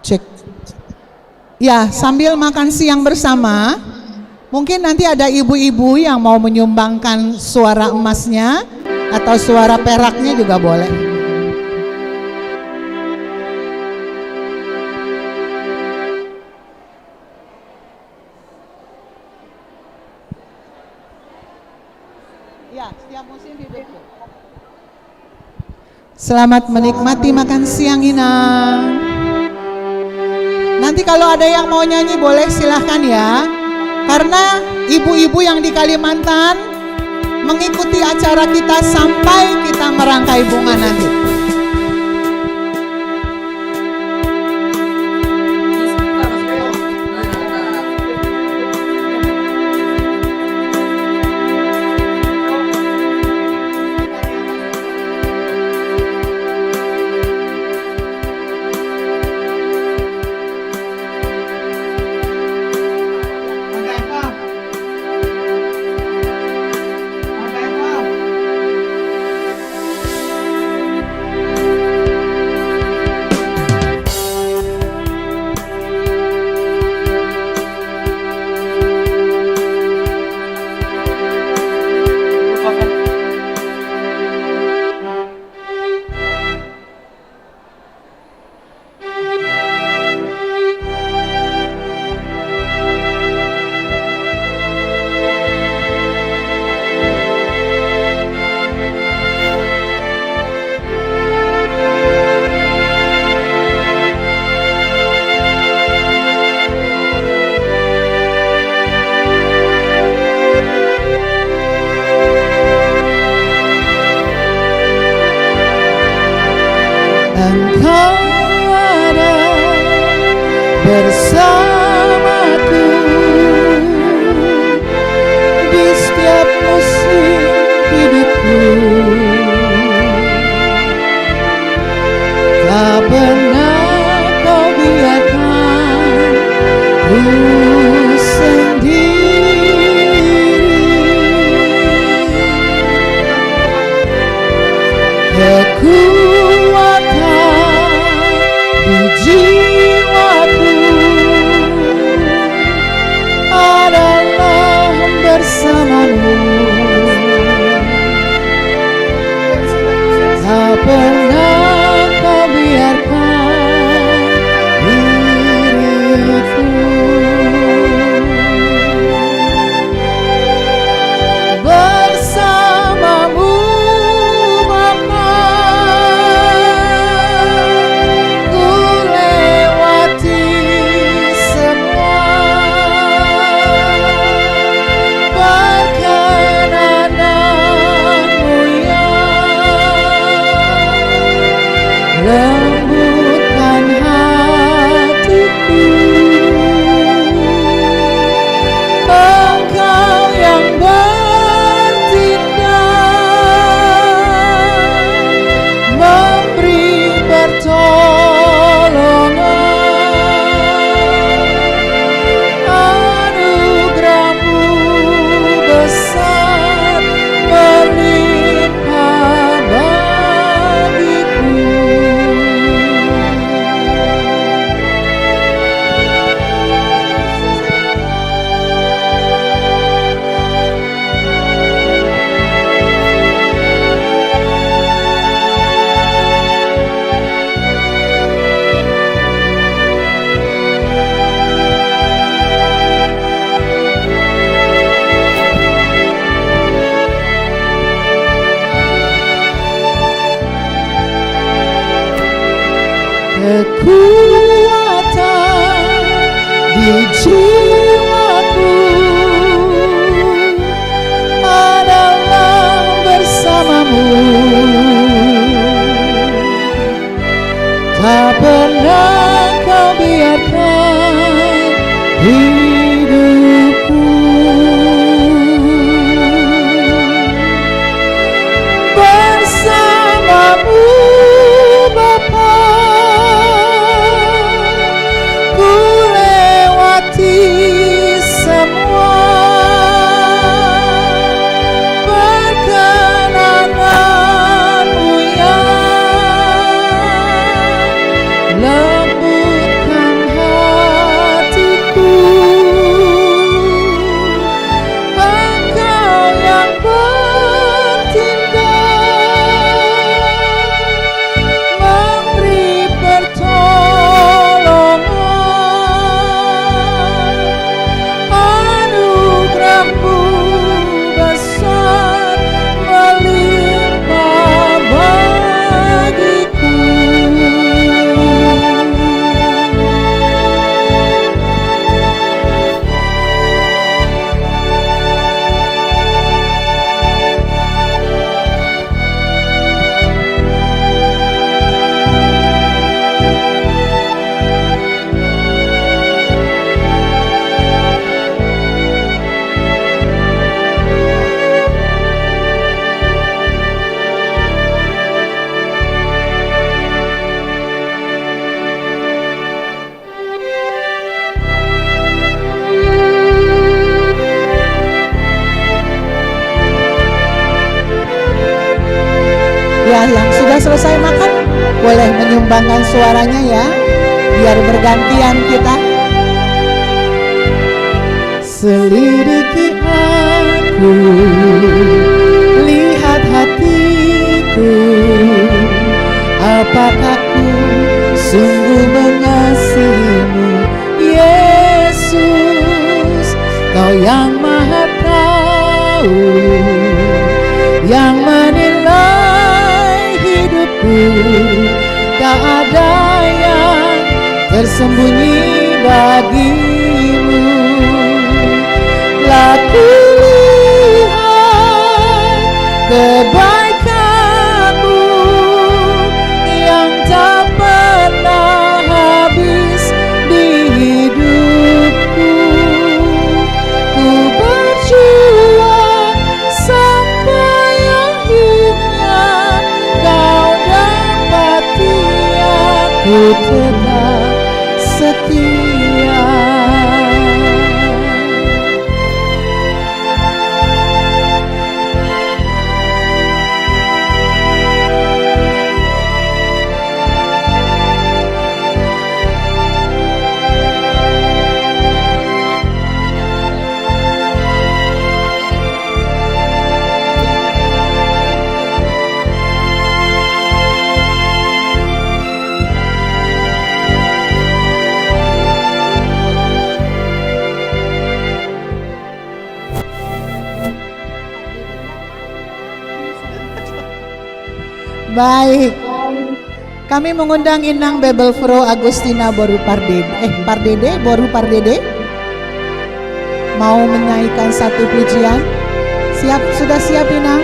Cek. Ya, sambil makan siang bersama, mungkin nanti ada ibu-ibu yang mau menyumbangkan suara emasnya atau suara peraknya juga boleh. Ya, setiap musim hidupku. Selamat menikmati makan siang, Inang. Nanti kalau ada yang mau nyanyi, boleh, silahkan ya. Karena ibu-ibu yang di Kalimantan mengikuti acara kita sampai kita merangkai bunga nanti. Ada bersamaku di setiap musim hidupku. Tak pernah kau biarkan ku sendiri. Kekuatan di jiwaku adalah bersamamu. Tak pernah kau biarkan diriku. Bersamamu, Bapa, ku lewati semua perkenananmu yang lembutkan hatiku. Engkau yang bertindak memberi pertolongan. Anugerahmu besar melimpah bagiku. Kekuatan di jiwaku adalah bersamamu. Tak pernah kau biarkan hidupku. Bersamamu, Bapa, ku lewati semua perkenananmu yang lembutkan hatiku. Engkau yang bertindak memberi pertolongan. Anugerahmu besar melimpah bagiku. Ya, yang sudah selesai makan boleh menyumbangkan suaranya ya, biar bergantian kita. Selidiki aku, lihat hatiku, apakah ku sungguh mengasihimu, Yesus, Kau yang Maha Tahu, yang menilai hidupku, tak ada yang tersembunyi bagimu. Lah kulihat kebaikanmu yang tak tetap setia. Baik. Kami mengundang Inang Bibelvrouw Agustina boru Pardede, eh, Pardede, boru Pardede, mau menyanyikan satu pujian. Siap, sudah siap, Inang?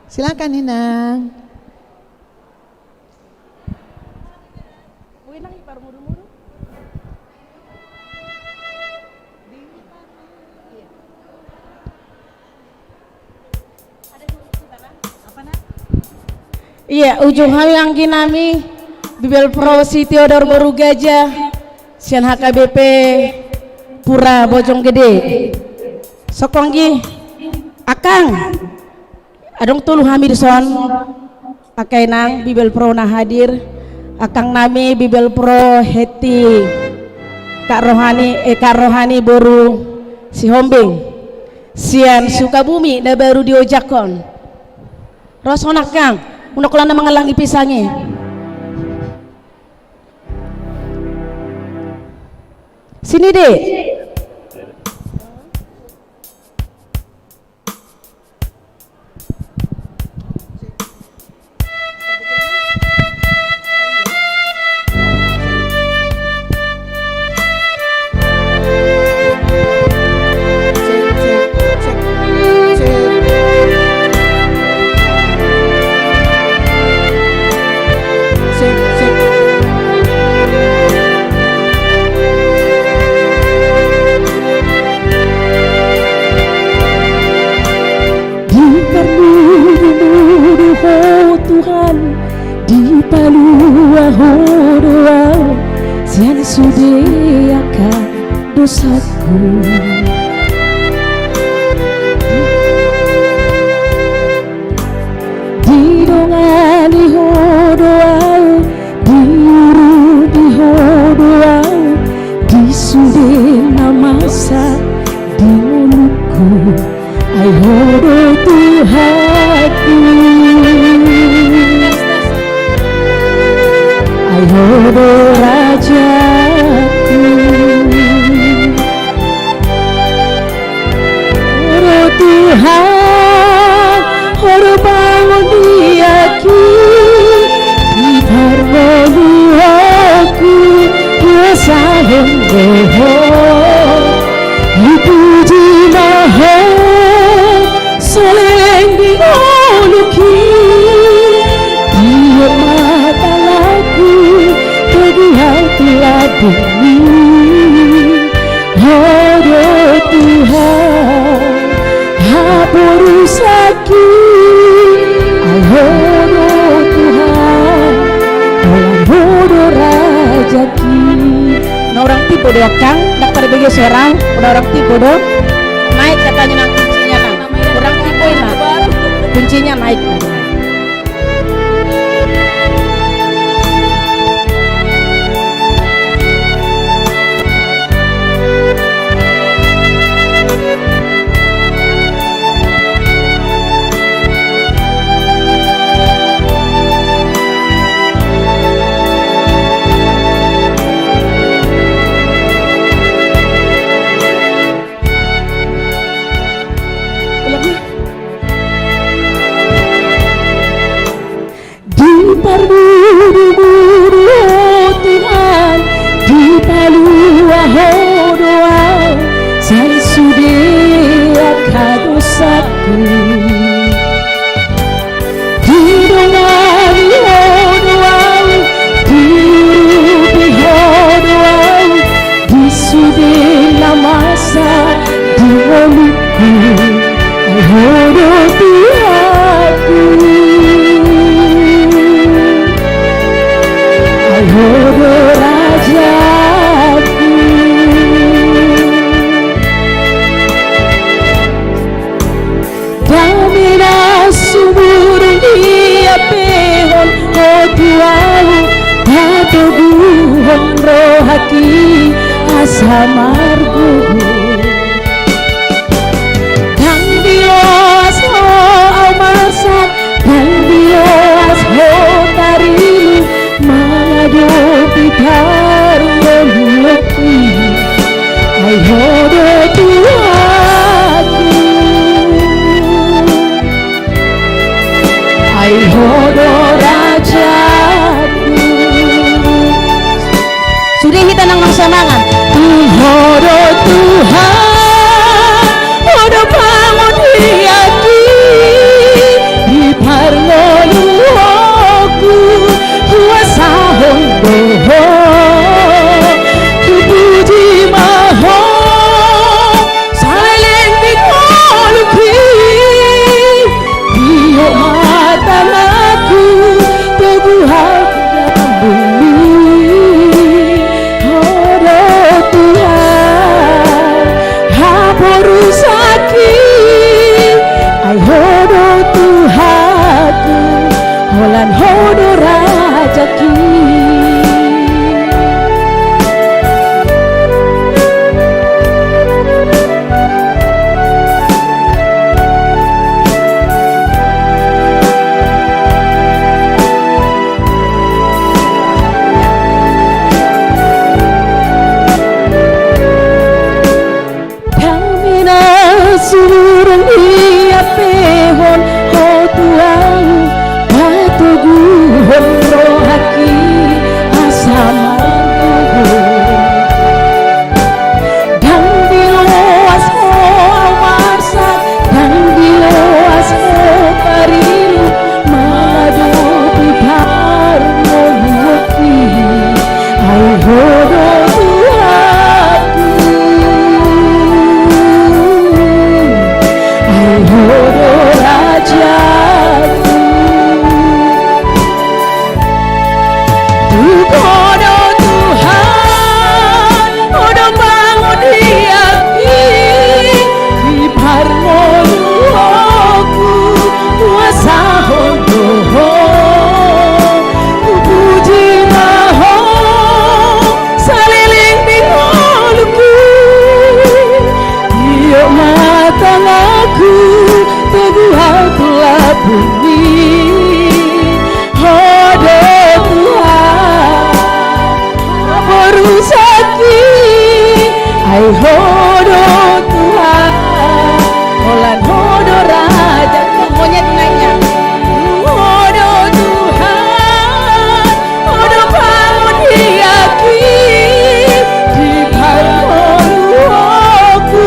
Silakan, Inang. Ia, ujung hami anggi nami, Bibelvrouw si Theodor boru Gaja, sian H K B P Pura Bojonggede. Songon i, angkang, adong tolu hami dison. Angka inang, Bibelvrouw na hadir, angkang nami Bibelvrouw Hetty, Kak Rohani, eh, Kak Rohani boru Sihombing, sian Sukabumi na baru diojakhon. Ro songon i angkang, unang holan na mangallangi pisang i. Sini, Dek. Diparmudu-mudu Ho Tuhan, dipalua Ho do au sian sude angka dosaku. Didongani Ho do au, diurupi Ho do au di sude na masa di ngolungku. Ai Ho do Tuhanku, ai Ho do rajaku. Ho do Tuhan, Ho do pangondianki, di parngoluonku, huasahon do Ho. Dipuji ma Ho, saleleng di ngolungki, di mata laku, kegiatan ladengmi. Ho do Tuhan, haporusanki, ai Ho do Tuhan, holan Ho do rajanki. Na hurang timbo do angkang, ndang parbege sorang, na hurang timbo do. Naik katanya nang kuncinya nang. Hurang timbo i nang. Kuncinya naik. Tu ahu, patoguhon rohangki asa margogo. Ndang diloas ho ahu marsak, ndang diloas ho tarilu, mangadopi parngoluanki. Ai Ho do Tuhanku. Ai Ho do rajaku. Sude hita nang, nang sonangan. Tu Ho do Tuhan, Ho do pangondiangki, di parngoluonku, huasahon do Ho, hupuji ma Ho. Saleleng di ngolungki, tiop ma tanganku, togu ahu di lambungmi. Ho do Tuhan, haporusangki, ai Ho do Tuhanku, holan Ho do rajangki. Ndang minas suru ni ampehon Ho tu ahu, patoguhon rohangki asa margogo. Ndang diloas ho ahu marsak, ndang diloas ho tarilu, mangadopi parngoluonki. Ai Ho do Tuhanku, ai Ho do rajaku. Tu Ho do Tuhan, Ho do pangondiangki, di parngoluonku, huasahon do Ho, hupuji ma Ho, saleleng di ngolungki, tiop ma tanganku, togu ahu tu lambungmi. Ho do Tuhan, haporusangki, ai Ho do Tuhan, holan Ho do raja. Monyet naiknya. Ho do Tuhan, Ho do pangondiangki, di parngoluonku,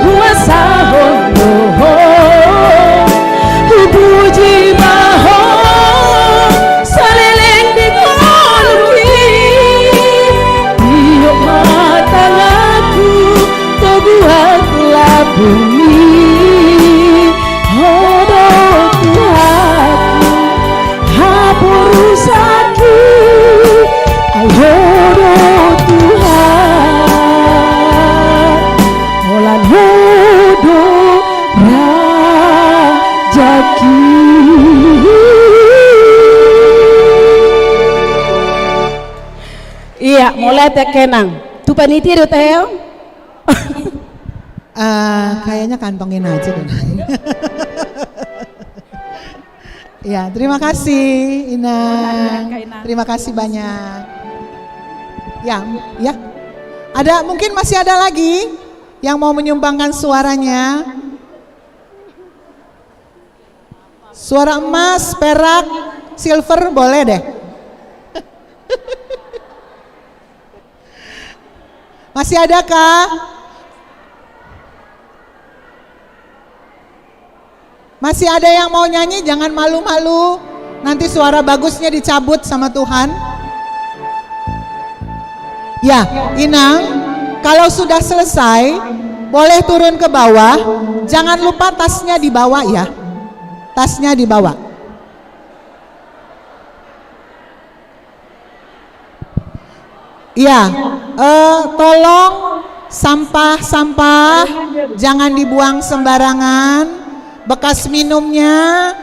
huasahon do Ho, hupuji ma Ho, saleleng di ngolungki, tiop ma tanganku, togu ahu tu lambungmi. Ho do Tuhanku, haporusangki, ai Ho do Tuhan, holan Ho do rajangki. Iya, mauliate, Inang. Tu panitia do tahe. Eh, kayaknya kantongin aja deh. Ya, terima kasih, Inang. Terima kasih banyak. Ya, ya. Ada, mungkin masih ada lagi yang mau menyumbangkan suaranya? Suara emas, perak, silver, boleh deh. Masih adakah? Masih ada yang mau nyanyi? Jangan malu-malu. Nanti suara bagusnya dicabut sama Tuhan. Ya, Inang, kalau sudah selesai, boleh turun ke bawah. Jangan lupa tasnya dibawa ya. Tasnya dibawa. Iya, eh, tolong sampah-sampah jangan dibuang sembarangan. Bekas minumnya,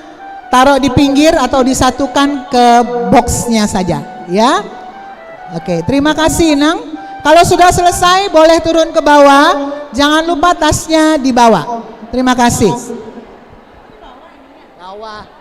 Taruh di pinggir atau disatukan ke boxnya saja, ya. Oke, terima kasih, Inang. Kalau sudah selesai, boleh turun ke bawah. Jangan lupa tasnya dibawa. Terima kasih. Bawah.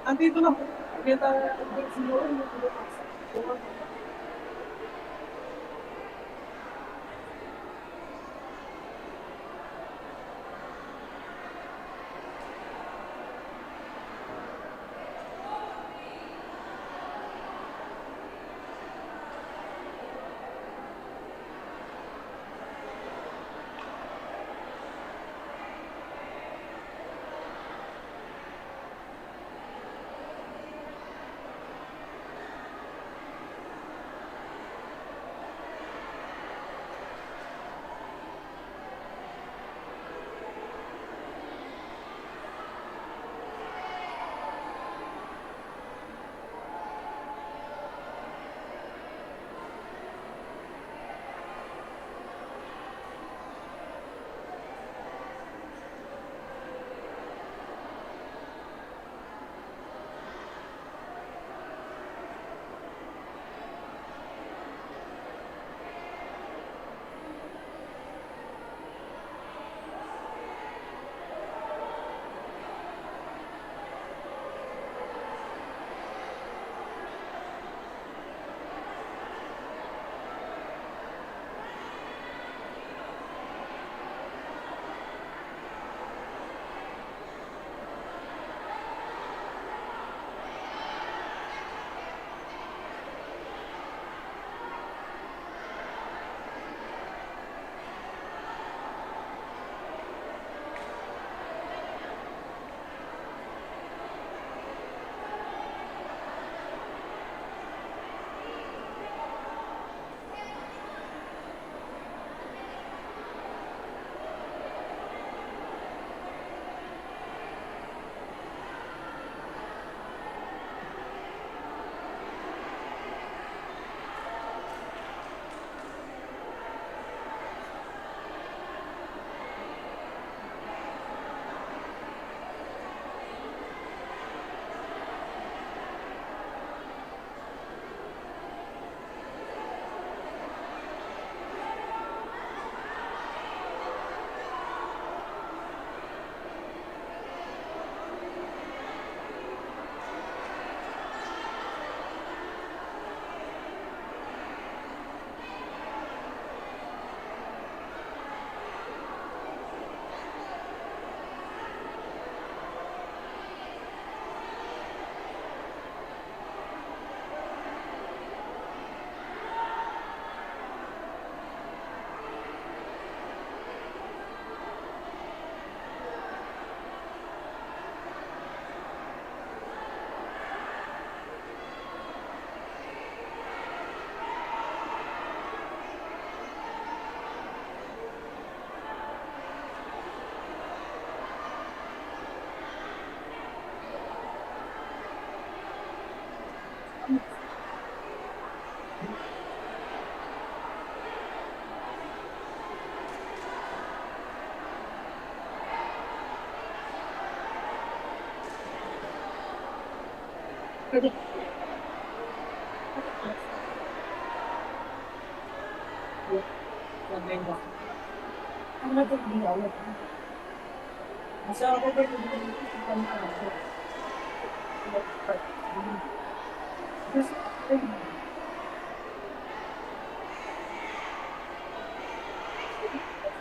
Nanti itu lah, kita.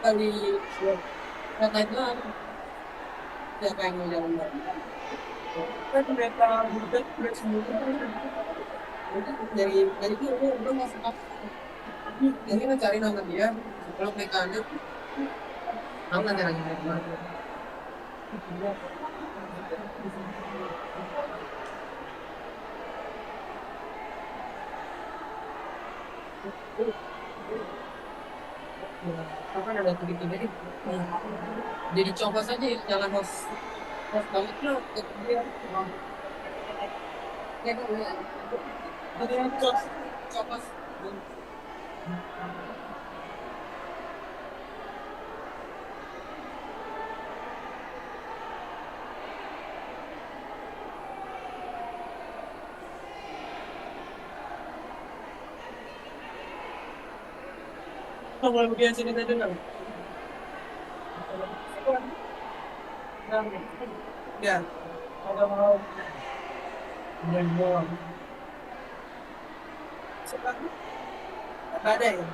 Kali, katanya, siapa yang mau jalan bareng? Kan mereka budak, mereka semua. Jadi, dari, dari itu, gue, gue masuk akal. Jadi, mencari nama dia, kalau mereka ada, aku nanti lagi main kemana. Apa namanya, jadi, jadi coba saja, jangan host, host banget lah. Jadi, coba. Ya, ada mau. Ada ya?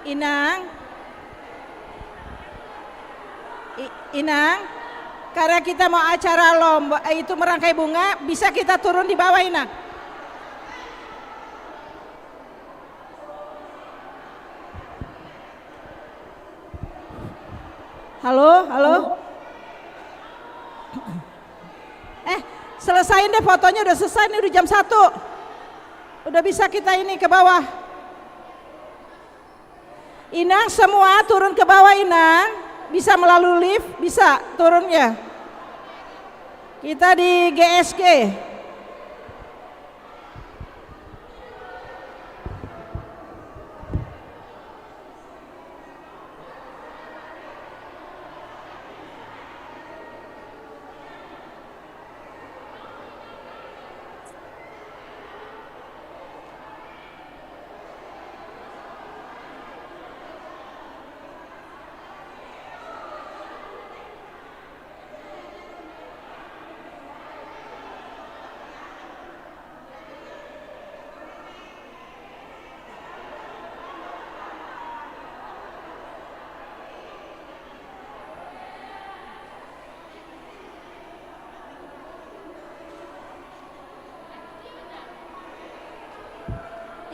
Inang. I-, Inang, karena kita mau acara lomba, eh, itu merangkai bunga, bisa kita turun di bawah, Inang? Halo, halo. Eh, selesaiin deh fotonya, udah selesai nih, udah jam satu. Udah bisa kita ini ke bawah. Inang, semua turun ke bawah, Inang. Bisa melalui lift, bisa turun ya. Kita di G S G.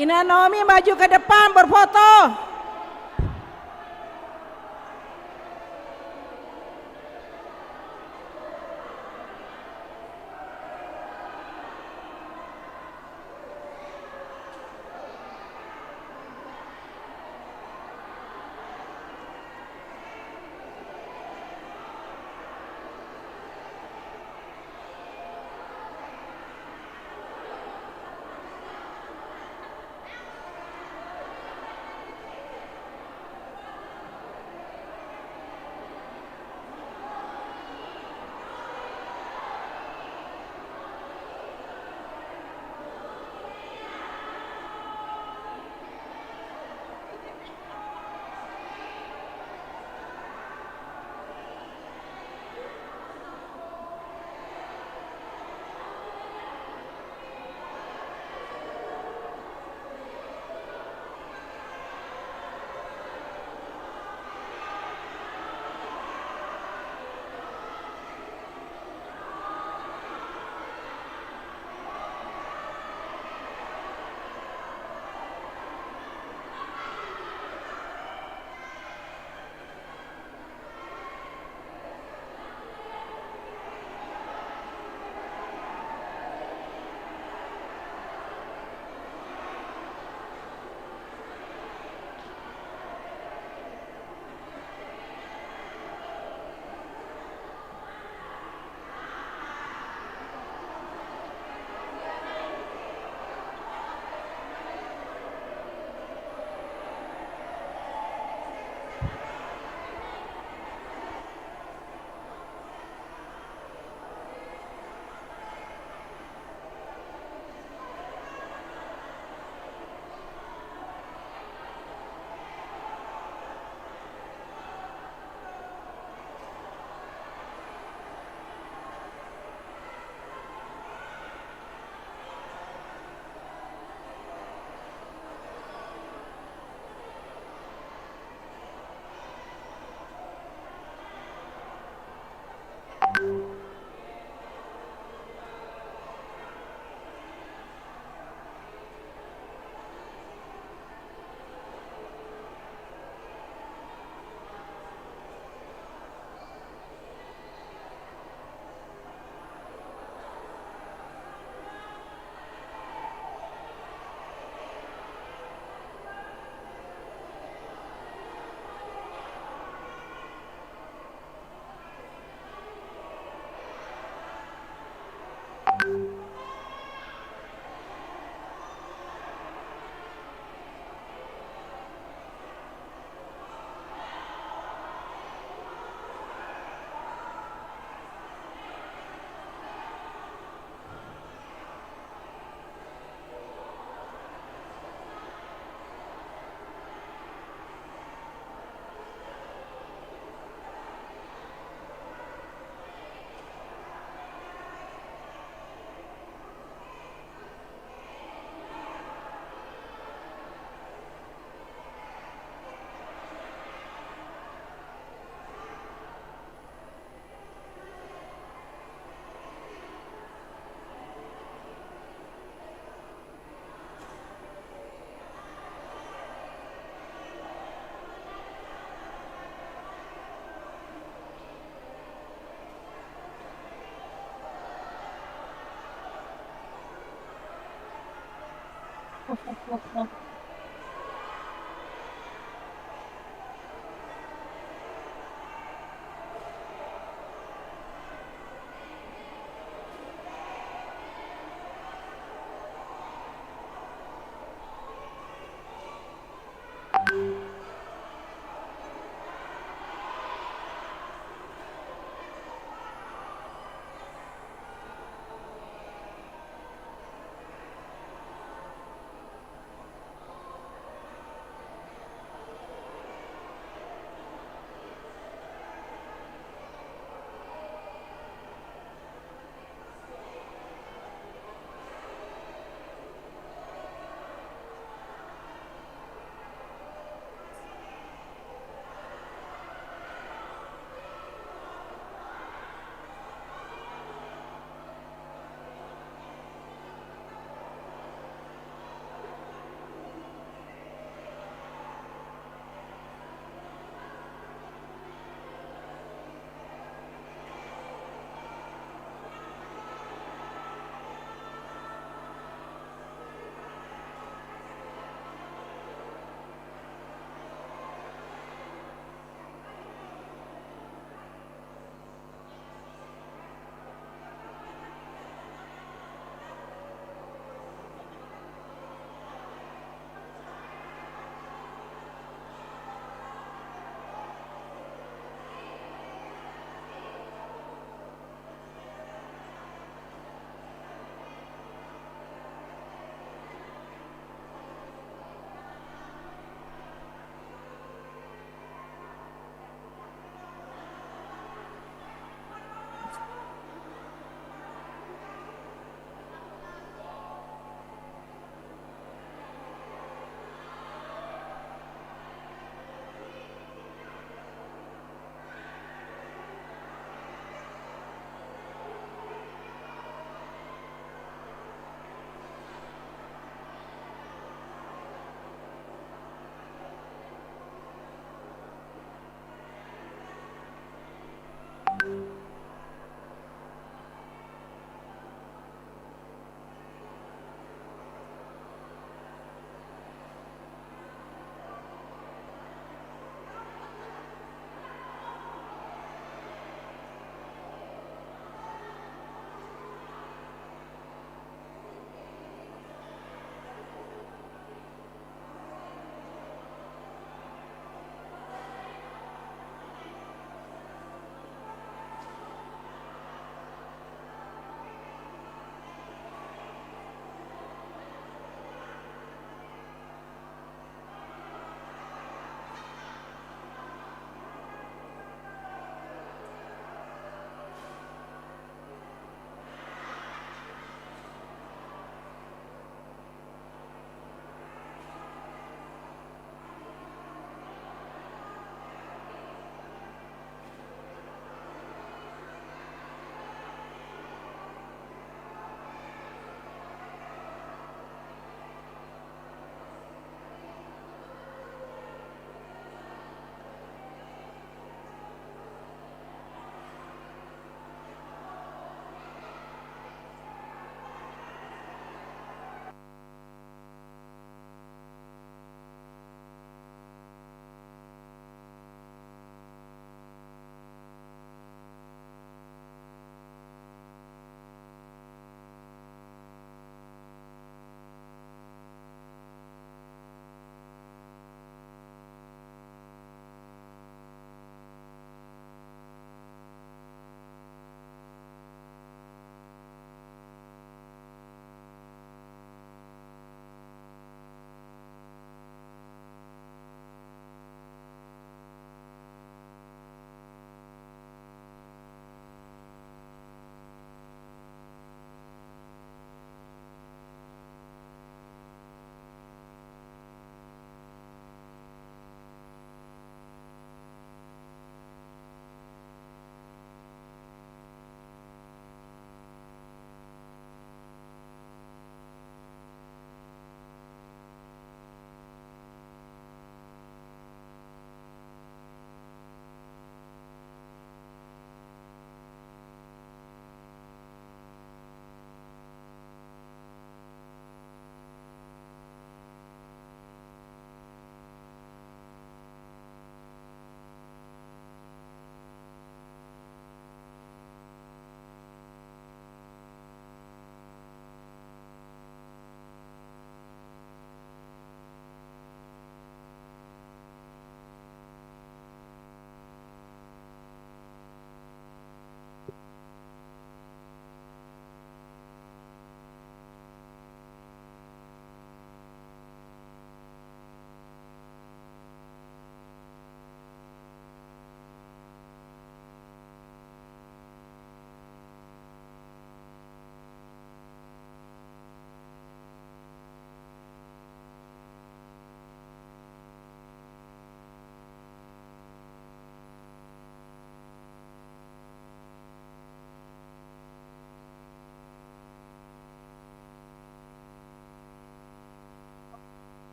Ina Naomi maju ke depan berfoto.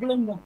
Belum dong.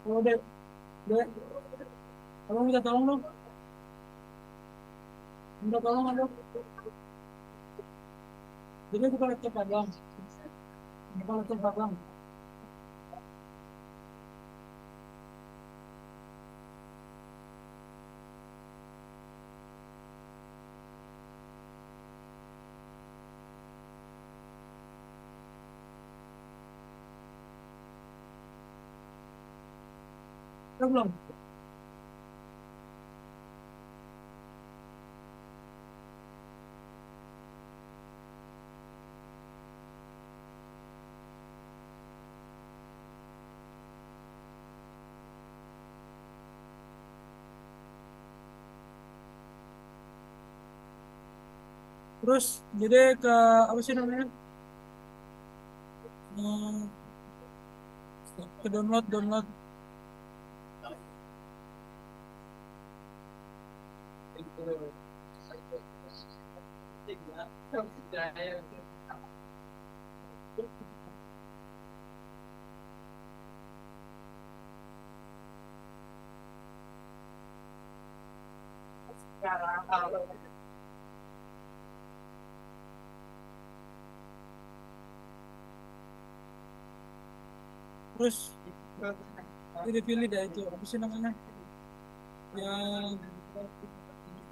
Halo, Dek. Dek. Tolong minta tolong dong. Minta tolong, halo. Jadi buka laptop abang. Buka laptop abang. Udah belum? Terus jadi ke apa sih namanya? Hmm, ke download, download. Terus pilih-pilih dah itu, apa sih namanya? Yang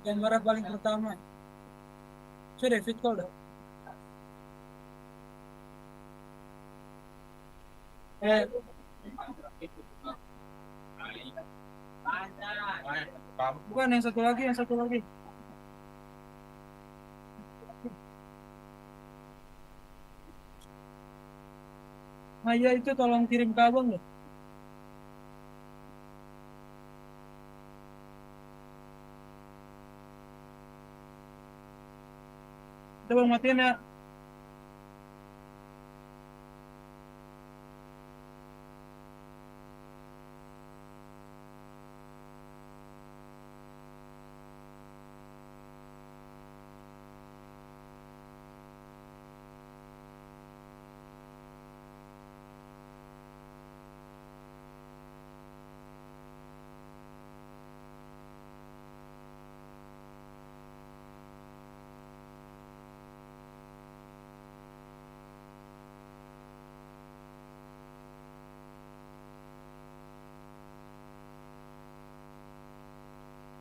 gambaran paling pertama. Sudah, fit call dah. Eh. Bukan, yang satu lagi, yang satu lagi. Nah, ya itu tolong kirim ke abang deh. Coba matiin ya.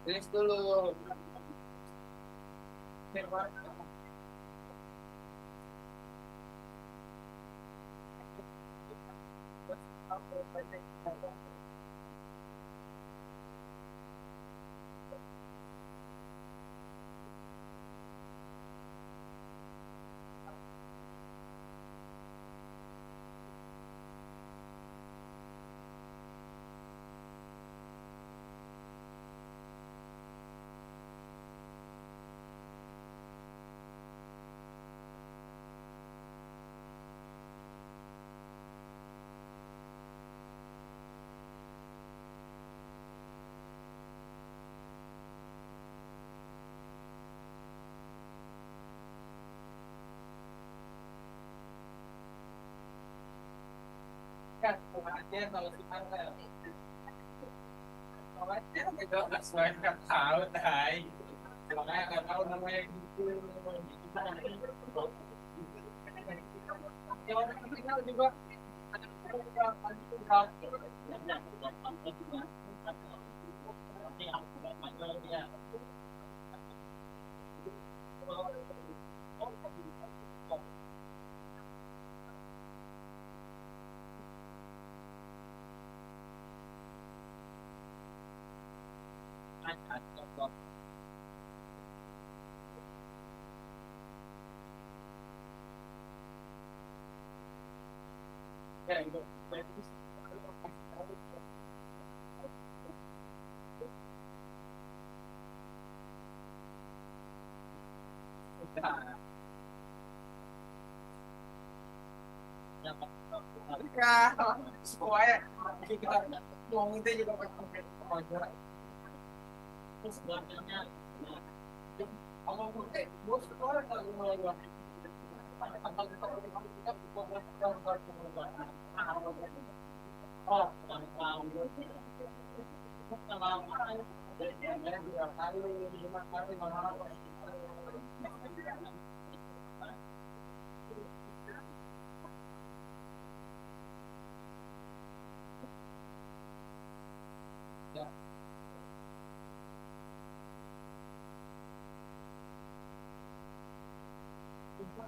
Tes dulu.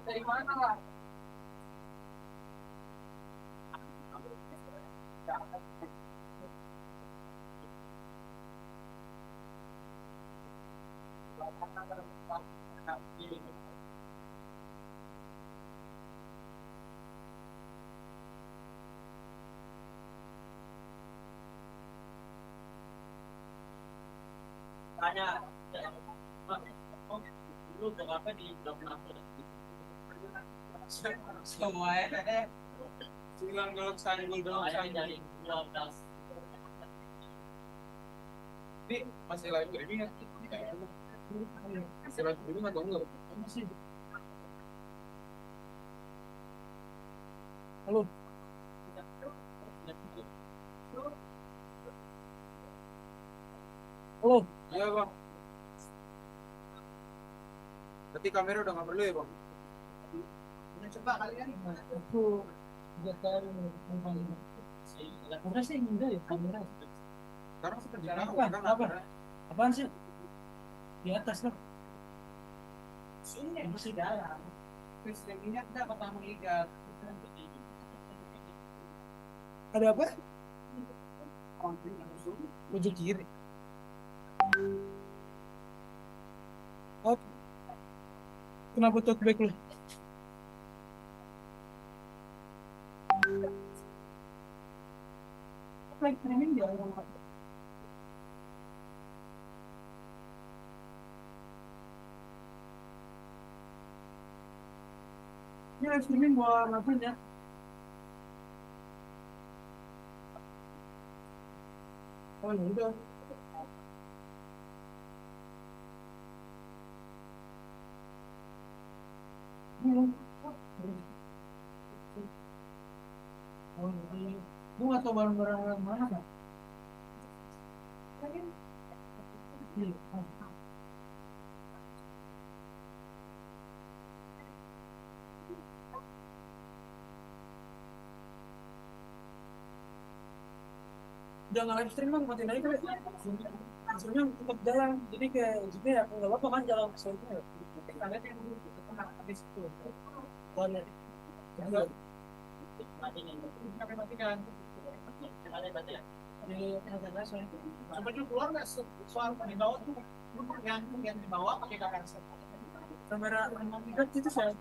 Dari mana lah? Tanya. Lu berapa di belakang? Semua ya. Bilang kalau sanggul dong, sanggul. Ini masih live streaming ya? Masih live streaming atau enggak? Halo. Halo. Iya, Bang. Berarti kamera udah nggak perlu ya, Bang? Coba kali kan. Aku nggak tahu. Apa sih? Enggak ya, kamera. Apa? Apa? Apaan sih? Di atas lah. Apa sih? Ada apa? Ujung kiri. Op. Kenapa talkback lu? Live streaming dia. Ini live streaming buat apa ya? Oh, ya udah. Hmm. Lu atau barang-barang mana, Kak? Udah nggak live stream, Bang, matiin aja dulu. Maksudnya tetap jalan. Jadi kayak, jadi ya, nggak apa-apa kan jalan ke sana. Kita lihat yang dulu, kita habis itu. Boleh. Iya. Matikan. Di, ada, ada, saya. Coba dulu keluar nggak su-, suara di bawah tuh? Yang, yang di bawah pakai kamera. Kamera, kamera itu saya.